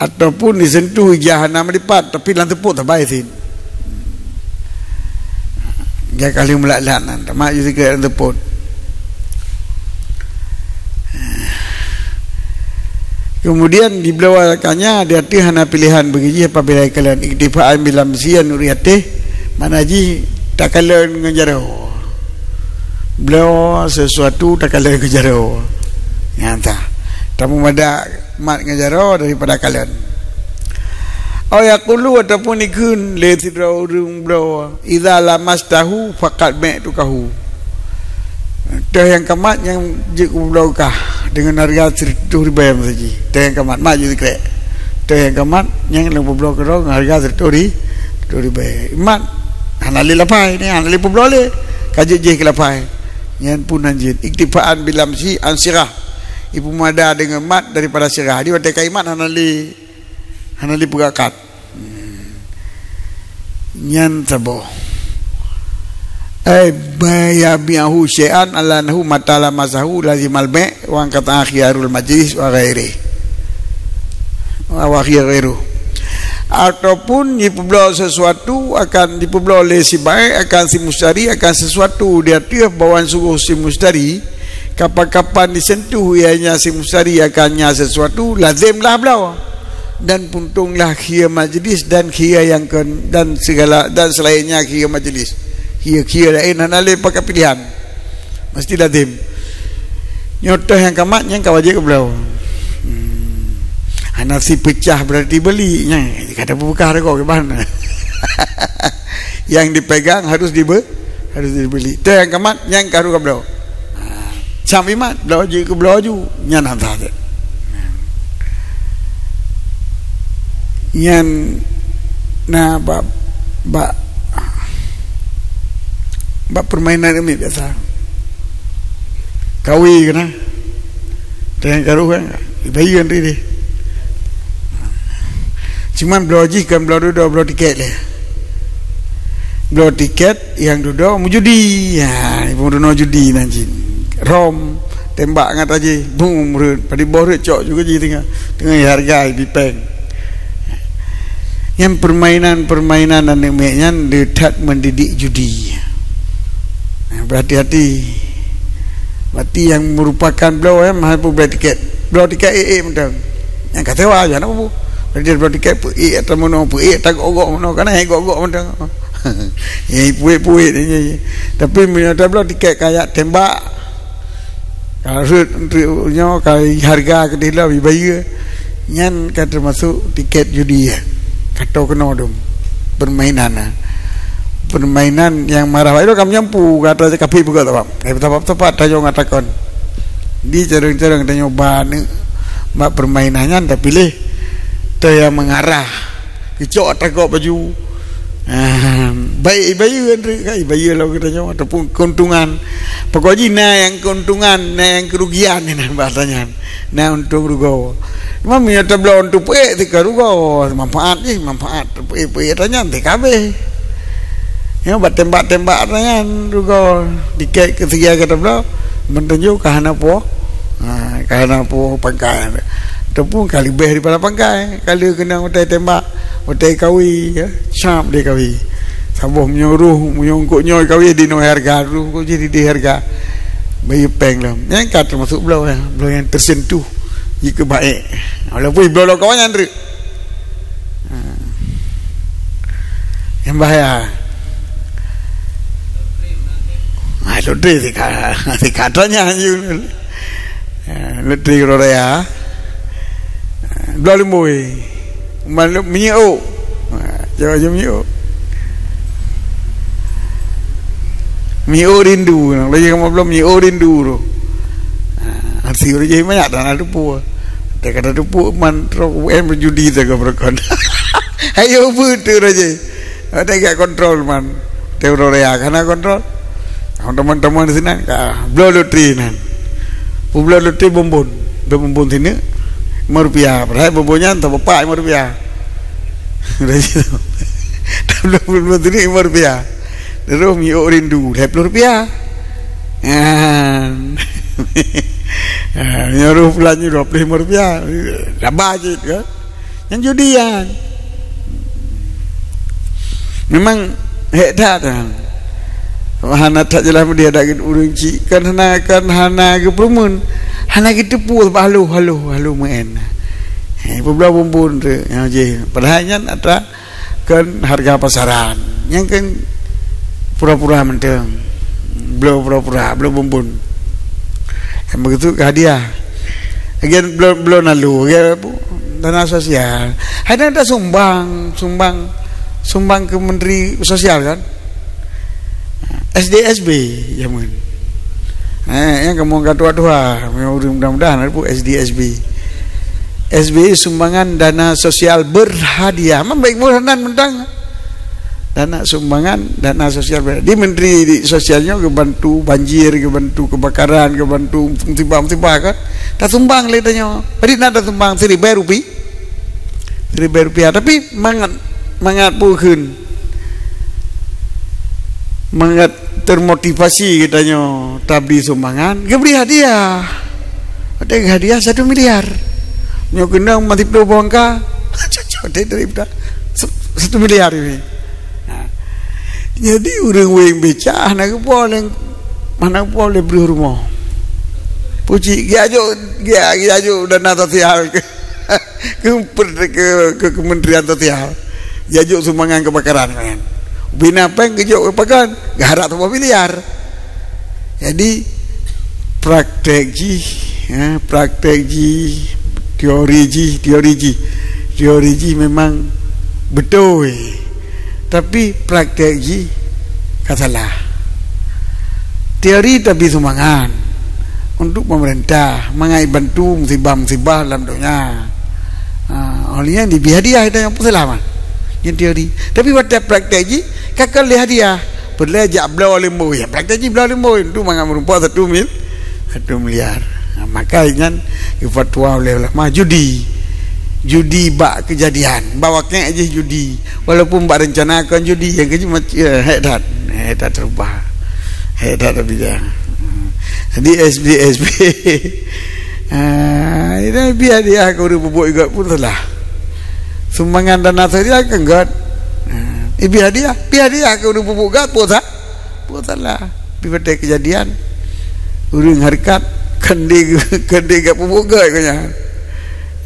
Ataupun disentuh ija hana meulipat, tapi lam seupôt sabai cit. Ija ka lheueh meulat-lat nan, tamat ju sikrek lam seupôt. Kemudian dibloe akannya, di ateueh hana pilehan bagi jih apabila ikalon iktifaan bilamsi an nuri ateh, makna jih takalon ngon jaroe. Bloe sesuatu takalon ngon jaroe. Nyan tah. Tameumada mat ngon jaroe daripada kalon. Au yaqulu ataupun ikheun lé sidroe ureueng bloe, "Idza lamastahu faqad bi'tukahu." Toh nyang ka mat nyang jeuet kubloe kah deungon hareuga sireutoh ribèe meusaji. Toh nyang ka mat, mat jeuet sikrek. Toh nyang ka mat nyang lôn peubloe keudroe ngon hareuga sireutoh ri-, sireutoh ribèe. Mat hana lé lapai ni, hana lé peubloe lé. Ka jeuet jih keu lapai. Nyan pun han jeuet. Iktifaan bilamsi an sirah. Ipeumada deungon mat daripada sirah. Di watèe ka imat hana lé, hana lé peugah kat. Nyan saboh. Ai bayabi'ahu syai'an ala annahu mata lamasahu lazimal bai' wa inqata'a khiyarul majlis wa ghairi. Wa, wa khiyar ghairu. Ataupun dipeubloe sesuatu akan dipeubloe lé si bai' akan si mustari akan sesuatu di ateueh bawaan suruh si mustari, kapan-kapan disentuh ianya si mustari akan nya sesuatu, lazimlah bloe. Dan puntonglah khia majlis dan khia nyang kon, dan segala, dan selainnya khia majlis. Khia-khia laén hana lé pakai pilihan. Mesti lazim. Nyoe toh nyang ka mat, nyang ka wajéb bloe. Hmm. Hana si peucah berarti beuli, nyan ka tapeugah rego kiban. Yang dipegang harus dibe-, harus dibeli. Toh nyang ka mat, nyang ka harus bloe. Ha, cam imat, bloe ju, bloe ju. Nyan hana that. Nyan na bak, bak, bak permainan umiet biasa. Kawi keunan. Teuh nyang ka roh kan, bayeue nyan tadi. Cuman bloe jih kon bloe dudoe, bloe tiket lé. Bloe tiket nyang dudoe meujudi. Ha, ibu dudoe judi nan jih. Rom, tembak ngat aja, bum, rhot. Padub boh rhot cok juga jih teungoh. Teungoh hareuga dipeng. Nyan permainan-permainan aneuk miet nyan le that mendidik judi. Nah, berhati-hati. Berarti yang merupakan bloe, eh, mahal pun bloe tiket. Bloe tiket ék-ék mantong. Nyang ka sewa je, hana peue. Berarti bloe tiket peuék atau meunoe, peuék atau gok-gok meunoe, kana ék gok-gok mantong. Ya, puet-puet aja. Tapi meunyoe tabloe tiket kajak tembak, kalau rhot nyoe ka hareuga keudeh lom ibayeue, nyan ka teumasuk tiket judi, ya. Ka toe keunoe dum. Permainan, ah. Permainan nyang marah. Baik tu kamoe nyampu, kata je kapi peugah tak apa. Tapi tepat-tepat tajong ngatakan. Di careng-careng tanyoe ba aneuk, bak permainan nyan tapiléh teu nyang mengarah. Keucok atra gok baju. Ah, baik ibayeue, Andrew, kan ibayeue lom geutanyoe ataupun keuntungan. Pokok jih na nyang keuntungan, na nyang kerugian, na bahasa nyan. Na untông rugoe. Cuma meunyoe tabloe untông peuék, teuka rugoe. Manfaat jih, manfaat peuék-peuék atra nyan teuka habéh. Nyoe bak tembak-tembak atra nyan rugoe. Tiket keu seugi ka tabloe, meutanyoe ka hana po. Ha, ka hana po pangkai. Ataupun ka leubeh daripada pangkai. Ka lheueh keunong utai tembak, utai kawi, ya. Cap dia kawi. Saboh meunyoe roh, meunyoe eungkôt nyoe kawi, di noe hareuga, roh kok jadi di hareuga. Bayeue péng lom. Nyan ka teumasuk bloe, ya. Bloe nyang teuseuntuh. Jikeu baék. Walaupun bloe lom kawan nyan treuk. Ha. Nyang bahaya. Ha, lotri sika, sika tanya je. Ha, lotri uroe raya. Ha, dua leumboi. Malu minyeuk. Ha, jawab je minyeuk. Minyeuk rindu. Lagi kamu belum minyeuk rindu tu. Ha, hati urang je banyak dah nak lupa. Dia kata tupuk man trok U M judi teuka beureukan. Ayo beutôi raja. Ada gak kontrol man. Teori ya, kana kontrol. Teman-teman di sini, ah, bloe lotri nan. Pu bloe lotri bumbon. Bloe bumbon sini, lima rupiah. Padahal bumbon nyan tak apa, lima rupiah. Dari situ. Bloe bumbon sini, lima rupiah. Terus minyeuk rindu, dua puluh rupiah. Kan? Ha, nyoe roh pulan nyoe dua puluh lima rupiah. Sabar cit kan. Nyan judi nyan. Memang hek that kan. Hana that jeulaih meudeh adak ureueng chik. Kan hana, kan hana geupeurumun. Hana geuteupeue bah haloh, haloh, haloh meu'en. Hei, peubloe bumbon tu. Nyan jih. Padahai nyan atra kon hareuga pasaran. Nyan kan pura-pura mantong. Bloe pura-pura, bloe bumbon. Nyang begitu keu hadiah. Lagian bloe, bloe nalu, lagian dana sosial. Hai dana sumbang, sumbang, sumbang keu menteri sosial kan? S D S B jameun. Eh, nyang kamoe ka tuha-tuha, meunyoe ureueng mudah-mudahan ada pun S D S B. S B sumbangan dana sosial berhadiah. Memang baik meunan mantong. Dana sumbangan, dana sosial berhadiah. Di menteri di sosial nyoe geubantu banjir, geubantu kebakaran, geubantu musibah-musibah kan. Tasumbang lé tanyoe. Beri na tasumbang siribèe rupiah. Siribèe rupiah. Tapi mangat, mangat peue kheun. Mangat termotivasi geutanyoe tabri sumbangan, geubri hadiah. Watèe hadiah satu miliar. Nyoe keunong meusiplôh boh angka, cocok deh daripada se-, satu miliar ini. Ha. Jadi ureueng wéng beca hana geupo lé, hana geupo lé breuh rumoh. Puji, geujok, geujok dana sosial. Keu, keu, keu Kementerian Sosial. Jijok sumbangan kebakaran kan. Bina péng geujok kebakaran, geuharap saboh miliar. Jadi praktek jih, ya, praktek jih, teori jih, teori jih. Teori jih memang beutôi. Tapi praktek jih ka salah. Teori tabri sumbangan untuk pemerintah, mangat jibantu musibah-musibah lam donya. Ha, oleh nyan dibri hadiah, itu nyang peuseulamat. Nyan teori. Tapi watèe praktek jih, ka kon lé hadiah. Peureulèe jak bloe leumboi. Ya, praktek jih bloe leumboi. Untuk mangat meurumpok satu mil-, satu miliar. Ha, maka nyan geufatwa oleh ulama judi. Judi bak keujadian. Bak wakèe jih judi. Walaupun bak rencana kon judi, nyang keujih mac-, eh, hek that. Hek that teurubah. Hek that tapi dah. Jadi S B, S B. Ah, ini biar dia aku udah bubuk juga pun salah. Sumbangan dana saja kan gèt. Ah, eh, biar dia, biar dia aku udah bubuk gèt pun sa-, pun salah. Tapi pada kejadian, ureueng hareukat, kan dia, kan dia gèt bubuk gèt kau nyan.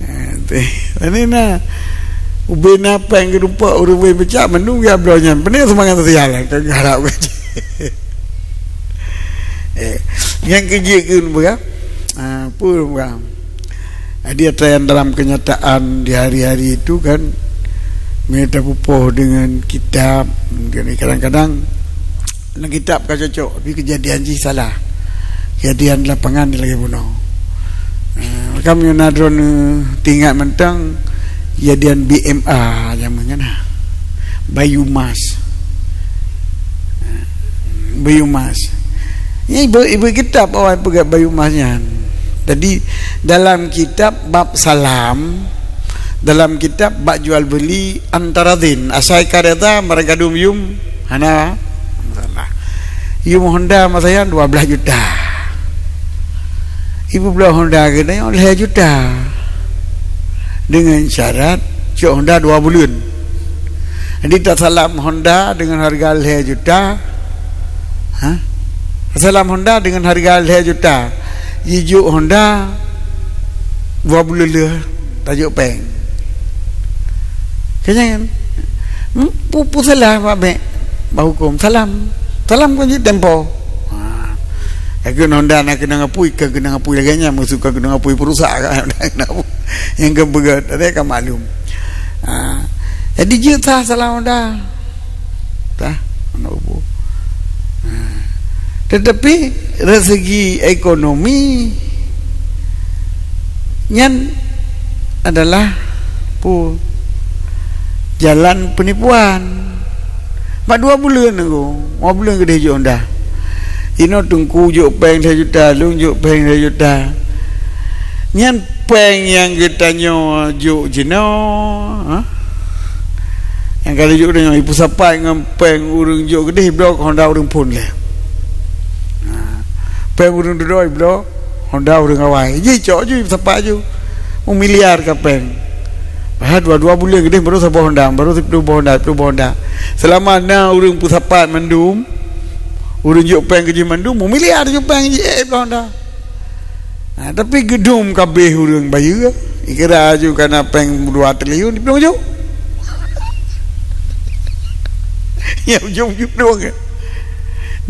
Ah, tu. Ini nah. Ubena péng geudumpok ureuëng beucak mandum ya bloe nyan. Peue sumbangan sosial ka geuharap gaji. Eh, nyang keujeuet keu peugah. Ah, peue peugah. Jadi, ata nyang dalam kenyataan di hari-hari itu kan, meunyoe tapeupoh dengan kitab, kadang-kadang lam kitab ka cocok, tapi kejadian jih salah. Kejadian lapangan di lagée bunoe. Eh, maka meunyoe na droeneuh teuingat mantong kejadian B M A jameun nyan, ha. Bayu Mas. Eh, Bayu Mas. Nyan ibu, ibu kitab awai peugah Bayu Mas nyan. Jadi, dalam kitab bab salam, dalam kitab bab jual beli antaradin, asai ka reda, barang ka dum yum, hana masalah. Yum Honda masa nyan dua belas juta. Ibu bloe Honda keunoe lhée juta. Dengan syarat cok Honda dua buleuen. Jadi tasalam Honda dengan harga lhée juta. Ha? Tasalam Honda dengan harga lhée juta. Jijok Honda dua buleuen lheueh tajok péng. Keunyan, hmm, pu-, pu salah bak bank, bak huköm. Salam. Salam kon jeuet tempo. Ha. Ka keuneuk Honda na keunong apui, ka keunong apui lagée nyan, maksud ka keunong apui peurusak ka. Nyang ka peugah, tadi ka maklum. Ha. Jadi jeuet sah salam Honda. Tah, aneuk bubu. Ha. Tetapi dari segi ekonomi nyan adalah pu jalan penipuan. Bak dua buleuen aku, dua buleuen keudeh jok Honda. Inoe teungku jok péng lhée juta, lôn jok péng lhée juta. Nyan péng nyang geutanyoe jok jinoe, ha? Nyang ka lheueh jok tanyoe, ipeusapat ngon péng ureuëng jok keudeh, ibloe Honda ureuëng phon lé. Ha. Péng ureuëng dudoe ibloe Honda ureuëng awai. Jicok ju, ipeusapat ju. Meumiliar ka péng. Padahai dua-dua buleuen keudeh baru saboh Honda, baru siploh boh Honda, siploh boh Honda. Seulama na ureuëng peusapat mandum, ureuëng jok péng keu jih mandum, meumiliar ju péng jih, eh, ibloe Honda. Ha, tapi geudum kabeh ureuëng bayeue, ikira ju kana péng dua triliun, diplueng ju. Ya, ujong diplueng ke?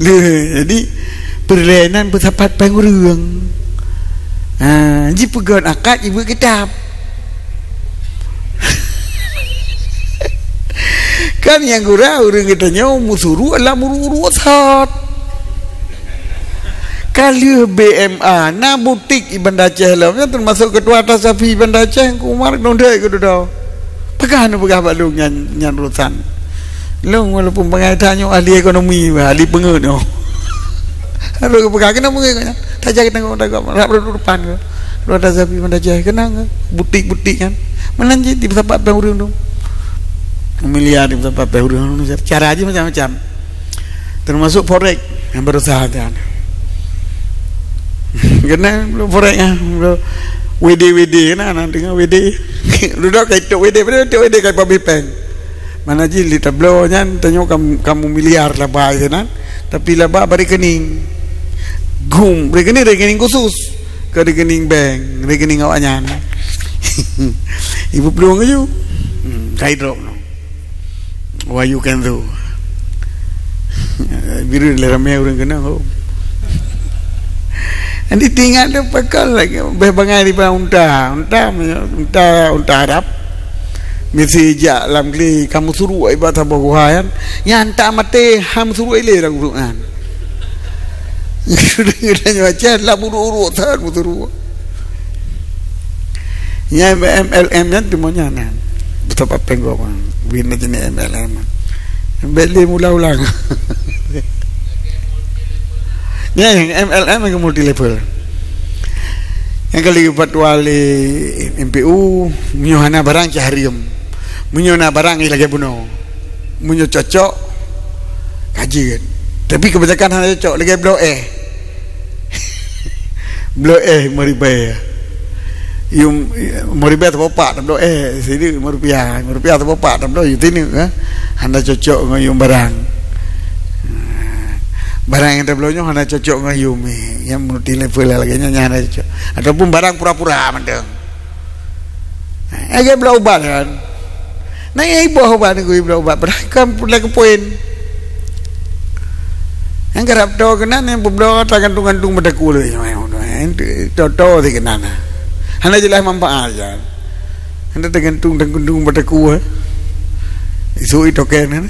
Leh, jadi, peureulée nan peusapat péng ureuëng. Ha, jipeugét akad, jibeuet kitab. Kan nyang gura ureuëng geutanyoe meusuruek lam ureuëng-ureuëng sot. Ka lheueh B M A, na butik i Banda Aceh lom, nyan teumasuk keutua Tasafi Banda Aceh, Teungku Umar, nundek keu dudoe. Peugah neupeugah bak lôn nyan, nyan urusan. Lôn walaupun bangai that nyoe ahli ekonomi, ahli peungeuet nyoe. Lalu geupeugah, "Keunoe meungieng nyan. Tajak tanggong dagoe, rab rab depan ke. Luar Tasafi Banda Aceh, keunong ke. Butik-butik nyan. Meunan jih dipeusapat péng ureuëng tu. Miliar dipeusapat péng ureuëng tu. Cara jih macam-macam. Teumasuk forex nyang berusaha nyan." Keunan belum forex ah, belum W D W D keunan, na deungoe W D. Dudoe ka itok W D, padahai itok W D ka ipabeh péng. Mana jih li tabloe nyan tanyoe kam-, kamoe miliar laba sinan, tapi laba bak rekening. Gum, rekening, rekening khusus. Ke rekening bank, rekening awaknyan. Ibu plueng aju. Hmm, kai drop no. Wahyu Kenzo. Biru le ramé ureuëng keunong ho. Jadi teuingat tu pakon lagée beh bangai di bawah unta. Unta, unta, unta Arab. Misi jak lam kli kamoe suruek iba saboh guha nyan. Nyan tak maté ham suruek ilé lam guruk nyan. Geutanyoe baca lam uruk-uruk that meusuruek. Nyan M L M nyan teuma nyan, nah. Beutôi pat péng gob, bina jeunèh M L M. Bèk lé mula ulang. Nyan M L M nyang multi level. Nyang kali fatwa lé M P U, meunyoe hana barang cah hareuem. Meunyoe na barang lagèe bunoe. Meunyoe cocok, ka jeuet. Tapi kebanyakan hana cocok, lagèe bloe éh. Bloe éh lima ribèe. Yum, lima ribèe saboh pak tabloe éh, sidék lima rupiah, lima rupiah saboh pak tabloe yum sineuk, eh. Hana cocok ngon yum barang. Barang nyang tabloe nyoe hana cocok ngon yum, eh. Nyang multi level lagèe nyan, nyan hana cocok. Ataupun barang pura-pura mantong. Eh, lagèe bloe ubat kan. Na nyang iboh ubat, nyoe iboh ubat, padahai kan peureulèe keu poin. Nyang karab toe keunan, nyang peubloe tagantung-gantung bak takue lé. Toe-toe sikeunan. Hana jeulaih manfaat nyan. Hana tagantung-gantung bak takue. Isuk itoken kan.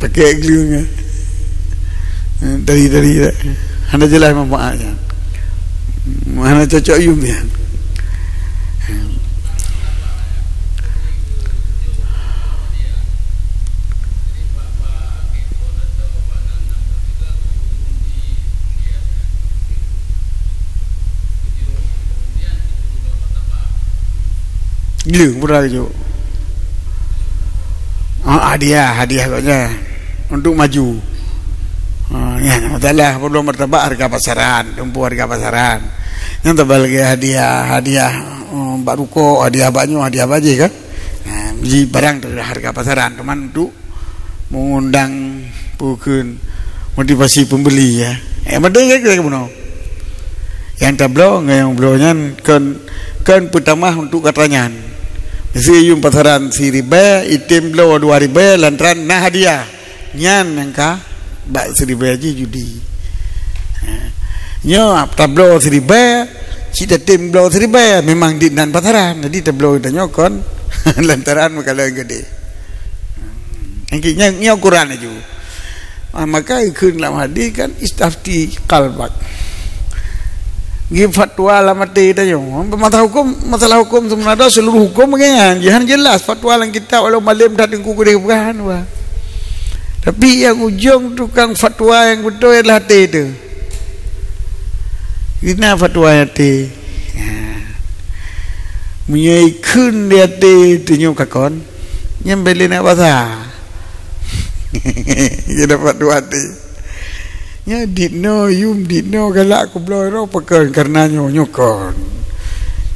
Pakai glue nyan. Tadi-tadi dak. Hana jeulaih manfaat nyan. Hana cocok yum nyan. Glue pura keuju. Ah, hadiah, hadiah agaknya untuk maju. Ah, nyan masalah, peubloe martabak harga pasaran, teumpo harga pasaran. Nyang tabloe lagèe hadiah, hadiah, um, bak rukok, hadiah bak nyoe, hadiah bak jih kan. Nah, ji barang tu harga pasaran, teuma untuk mengundang, peue kheun, motivasi pembeli, ya. Eh, meudeh ke, ke bunoe. Nyang tabloe ngon nyang bloe nyan kon, kon peutamah untuk gata nyan. Misi yum pasaran siribèe, item bloe dua ribèe, lantaran na hadiah. Nyan nyang ka bak siribèe jih judi. Ha. Nyoe tabloe siribèe, cit tatem bloe siribèe, memang di nan pasaran. Jadi tabloe tanyoe kon lantaran meukalon geude. Nyan, nyan, nyan ukuran laju. Ah, maka ikheun lam hadis kan, "Istafti qalbak." Ngi fatwa lam até tanyoe. Masalah hukum, masalah hukum sebenarnya seluruh hukum bagian. Jihan jelas fatwa lam kitab, walau malem dah teungku gureh bukan, wah. Tapi nyang ujong tukang fatwa nyang beutôi adalah até tu. Ina fatwa até. Ha. Meunyoe ikheun di até tanyoe kakon, nyan bèk lé na basa. Dia dapat dua até. Nya ditno yum, ditno galak kubloe roh pakon, karena nyoe, nyoe kon.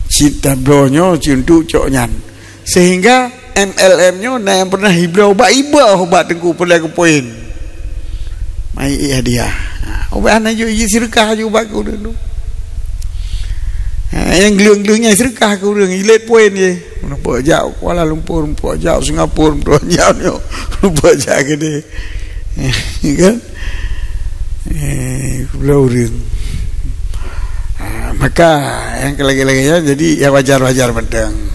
Cit tabloe nyoe cit untuk cok nyan. Sehingga M L M nyoe na nyang pernah ibloe ubat, iboh ubat teungku peureulèe keu poin. Mai ék hadiah. Ha, ubat hana jok, jih seudeukah jih ubat keu ureueng tu. Ha, nyang gleueng-gleueng nyan seudeukah keu ureueng, ilét poin jih. Meunyoe jak Kuala Lumpur, meunyoe jak Singapura, meunyoe jak nyoe, meunyoe jak keudeh. Kan? Eh, keu ureueng. Ah, maka nyang keu lagèe-lagèe nyan jadi nyang wajar-wajar mantong.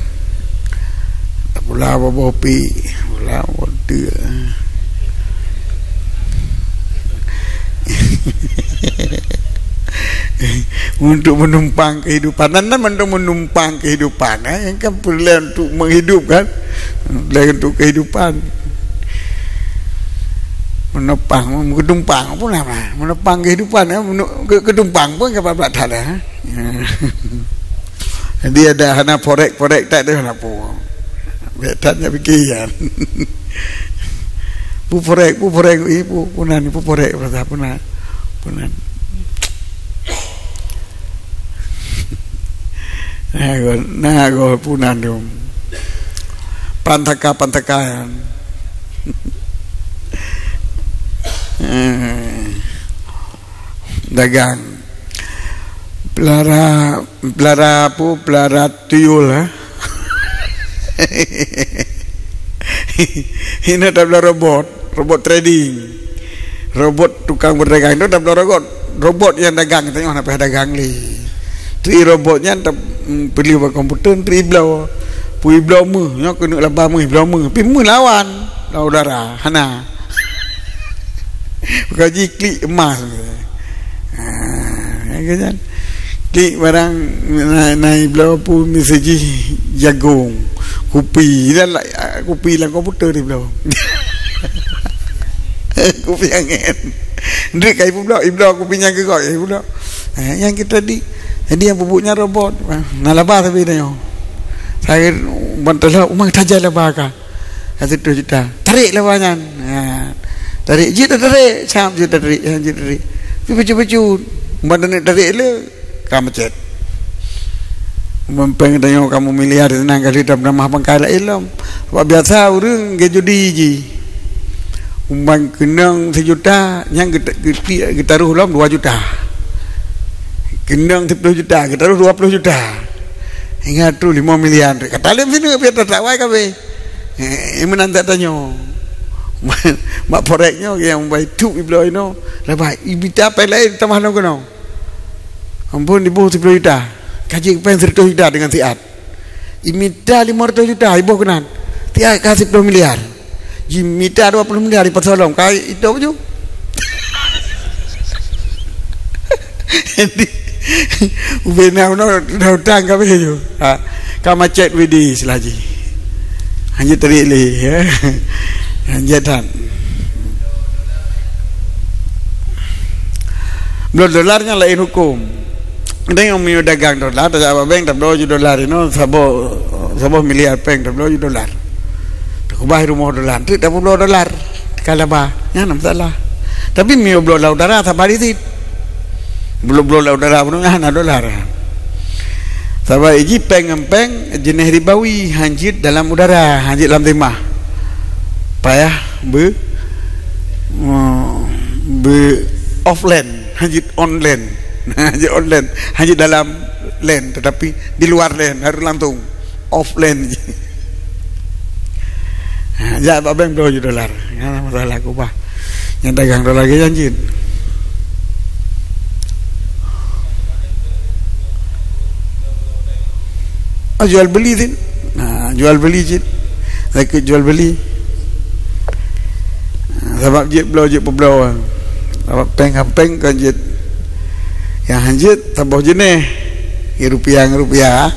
Pula boh pi, pula boh teuk. Untuk menumpang kehidupan. Nan, nan mandum menumpang kehidupan, eh. Yang kan peureulèe untuk menghidupkan, peureulèe untuk kehidupan. Menumpang, meuketumpang pun lah. Menumpang kehidupan, eh. Menu-, ke-, ketumpang pun kapal plat that, eh. Jadi ada hana forex, forex tak ada hana pun. Bèk that nyak pikir nyan. Pu forex, pu forex, ih, pu, pu nan, pu forex, rasa pu nan. Pu nan. Nah, go, nah, go, pu nan tu. Pantaka, pantaka. Eh. Dagang. Pelara, pelara apa? Pelara tuyul, ha? Ini tabloe robot, robot trading. Robot tukang berdagang tu tabloe robot. Robot yang dagang, tengok apa dagang ni. Tri robot nyan tab-, mm, beli buat komputer, tri bloe. Pui bloe meuh, nyoe keuneuk laba meuh, bloe meuh. Pi meuh lawan, lawan udara, hana. Bukan ji klik emas. Ha, kan? Klik barang na-, naik bloe pun mesti ji jagung, kupi. Dan la-, kupi lam komputer di bloe. Kupi angin. Ndrik kai pun bloe, ibloe kupi nyang geugok, ibloe. Ha, yang kita di, jadi yang bubuknya robot. Nah, laba tapi dah nyoh. Saya bantalah umang tajai laba ka. Satu juta. Tarik laba nyan. Ha. Tarik, jeuet tarik, sam jeuet tarik, sam jeuet tarik. Tapi bacut-bacut. Ban tarik le, ka macet. Ban pèng tanyoe kamoe miliar, senang kali dah pernah pangkai laén lom. Sebab biasa ureueng gejudi ji. Umban keunong sejuta, nyan geta-, geti-, getaroh lom dua juta. Keunong siploh juta, getaroh dua ploh juta. Hingga tu lima miliar. Ka taleuem sineuk, biar tatawai kabeh. Eh, meunan that tanyoe. Mak forex nyoe nyang bai tuek ibloe inoe. Leubeh imita péng laén tamah lom keunoe. Ampôn, iboh siploh juta. Ka jeuet péng seratus juta deungon siat. Imita lima ratus juta, iboh keunan. Siat ka siploh miliar. Jimita dua puluh miliar, ipasoe lom. Ka itôp ju. Jadi, ubena unoe dah utang kabeh ju. Ha, ka macet widi selaji. Hanjeuet tarik lé, ya. Hanjeuet that. Bloe dolar nyan laén huköm. Ada nyang meunyoe dagang dolar, tajak bak bank, tabloe ju dolar inoe, saboh, saboh miliar péng, tabloe ju dolar. Takubah rumoh dolar, teuk tapubloe dolar. Ka laba, nyan hana masalah. Tapi meunyoe bloe lam udara, saba di sit. Bloe, bloe lam udara, bunoe hana dolar. Saba iji péng ngon péng jeuneh ribawi, hanjeuet dalam udara, hanjeuet lam timah. Payah be, be offline, hanjeuet online. Hanjeuet online, hanjeuet dalam line, tetapi di luar line, harus langsung offline. Ha, jak bak bank bloe ju dolar. Nyan masalah kubah. Nyang dagang dolar lagèe nyan jeuet. Ah, jual beli jeuet. Ha, jual beli jeuet. Ikut jual beli. Ha, sabab jeuet bloe, jeuet peubloe. Sabab péng ngon péng kan jeuet. Nyang hanjeuet saboh jeuneh. Ya, rupiah ngon rupiah.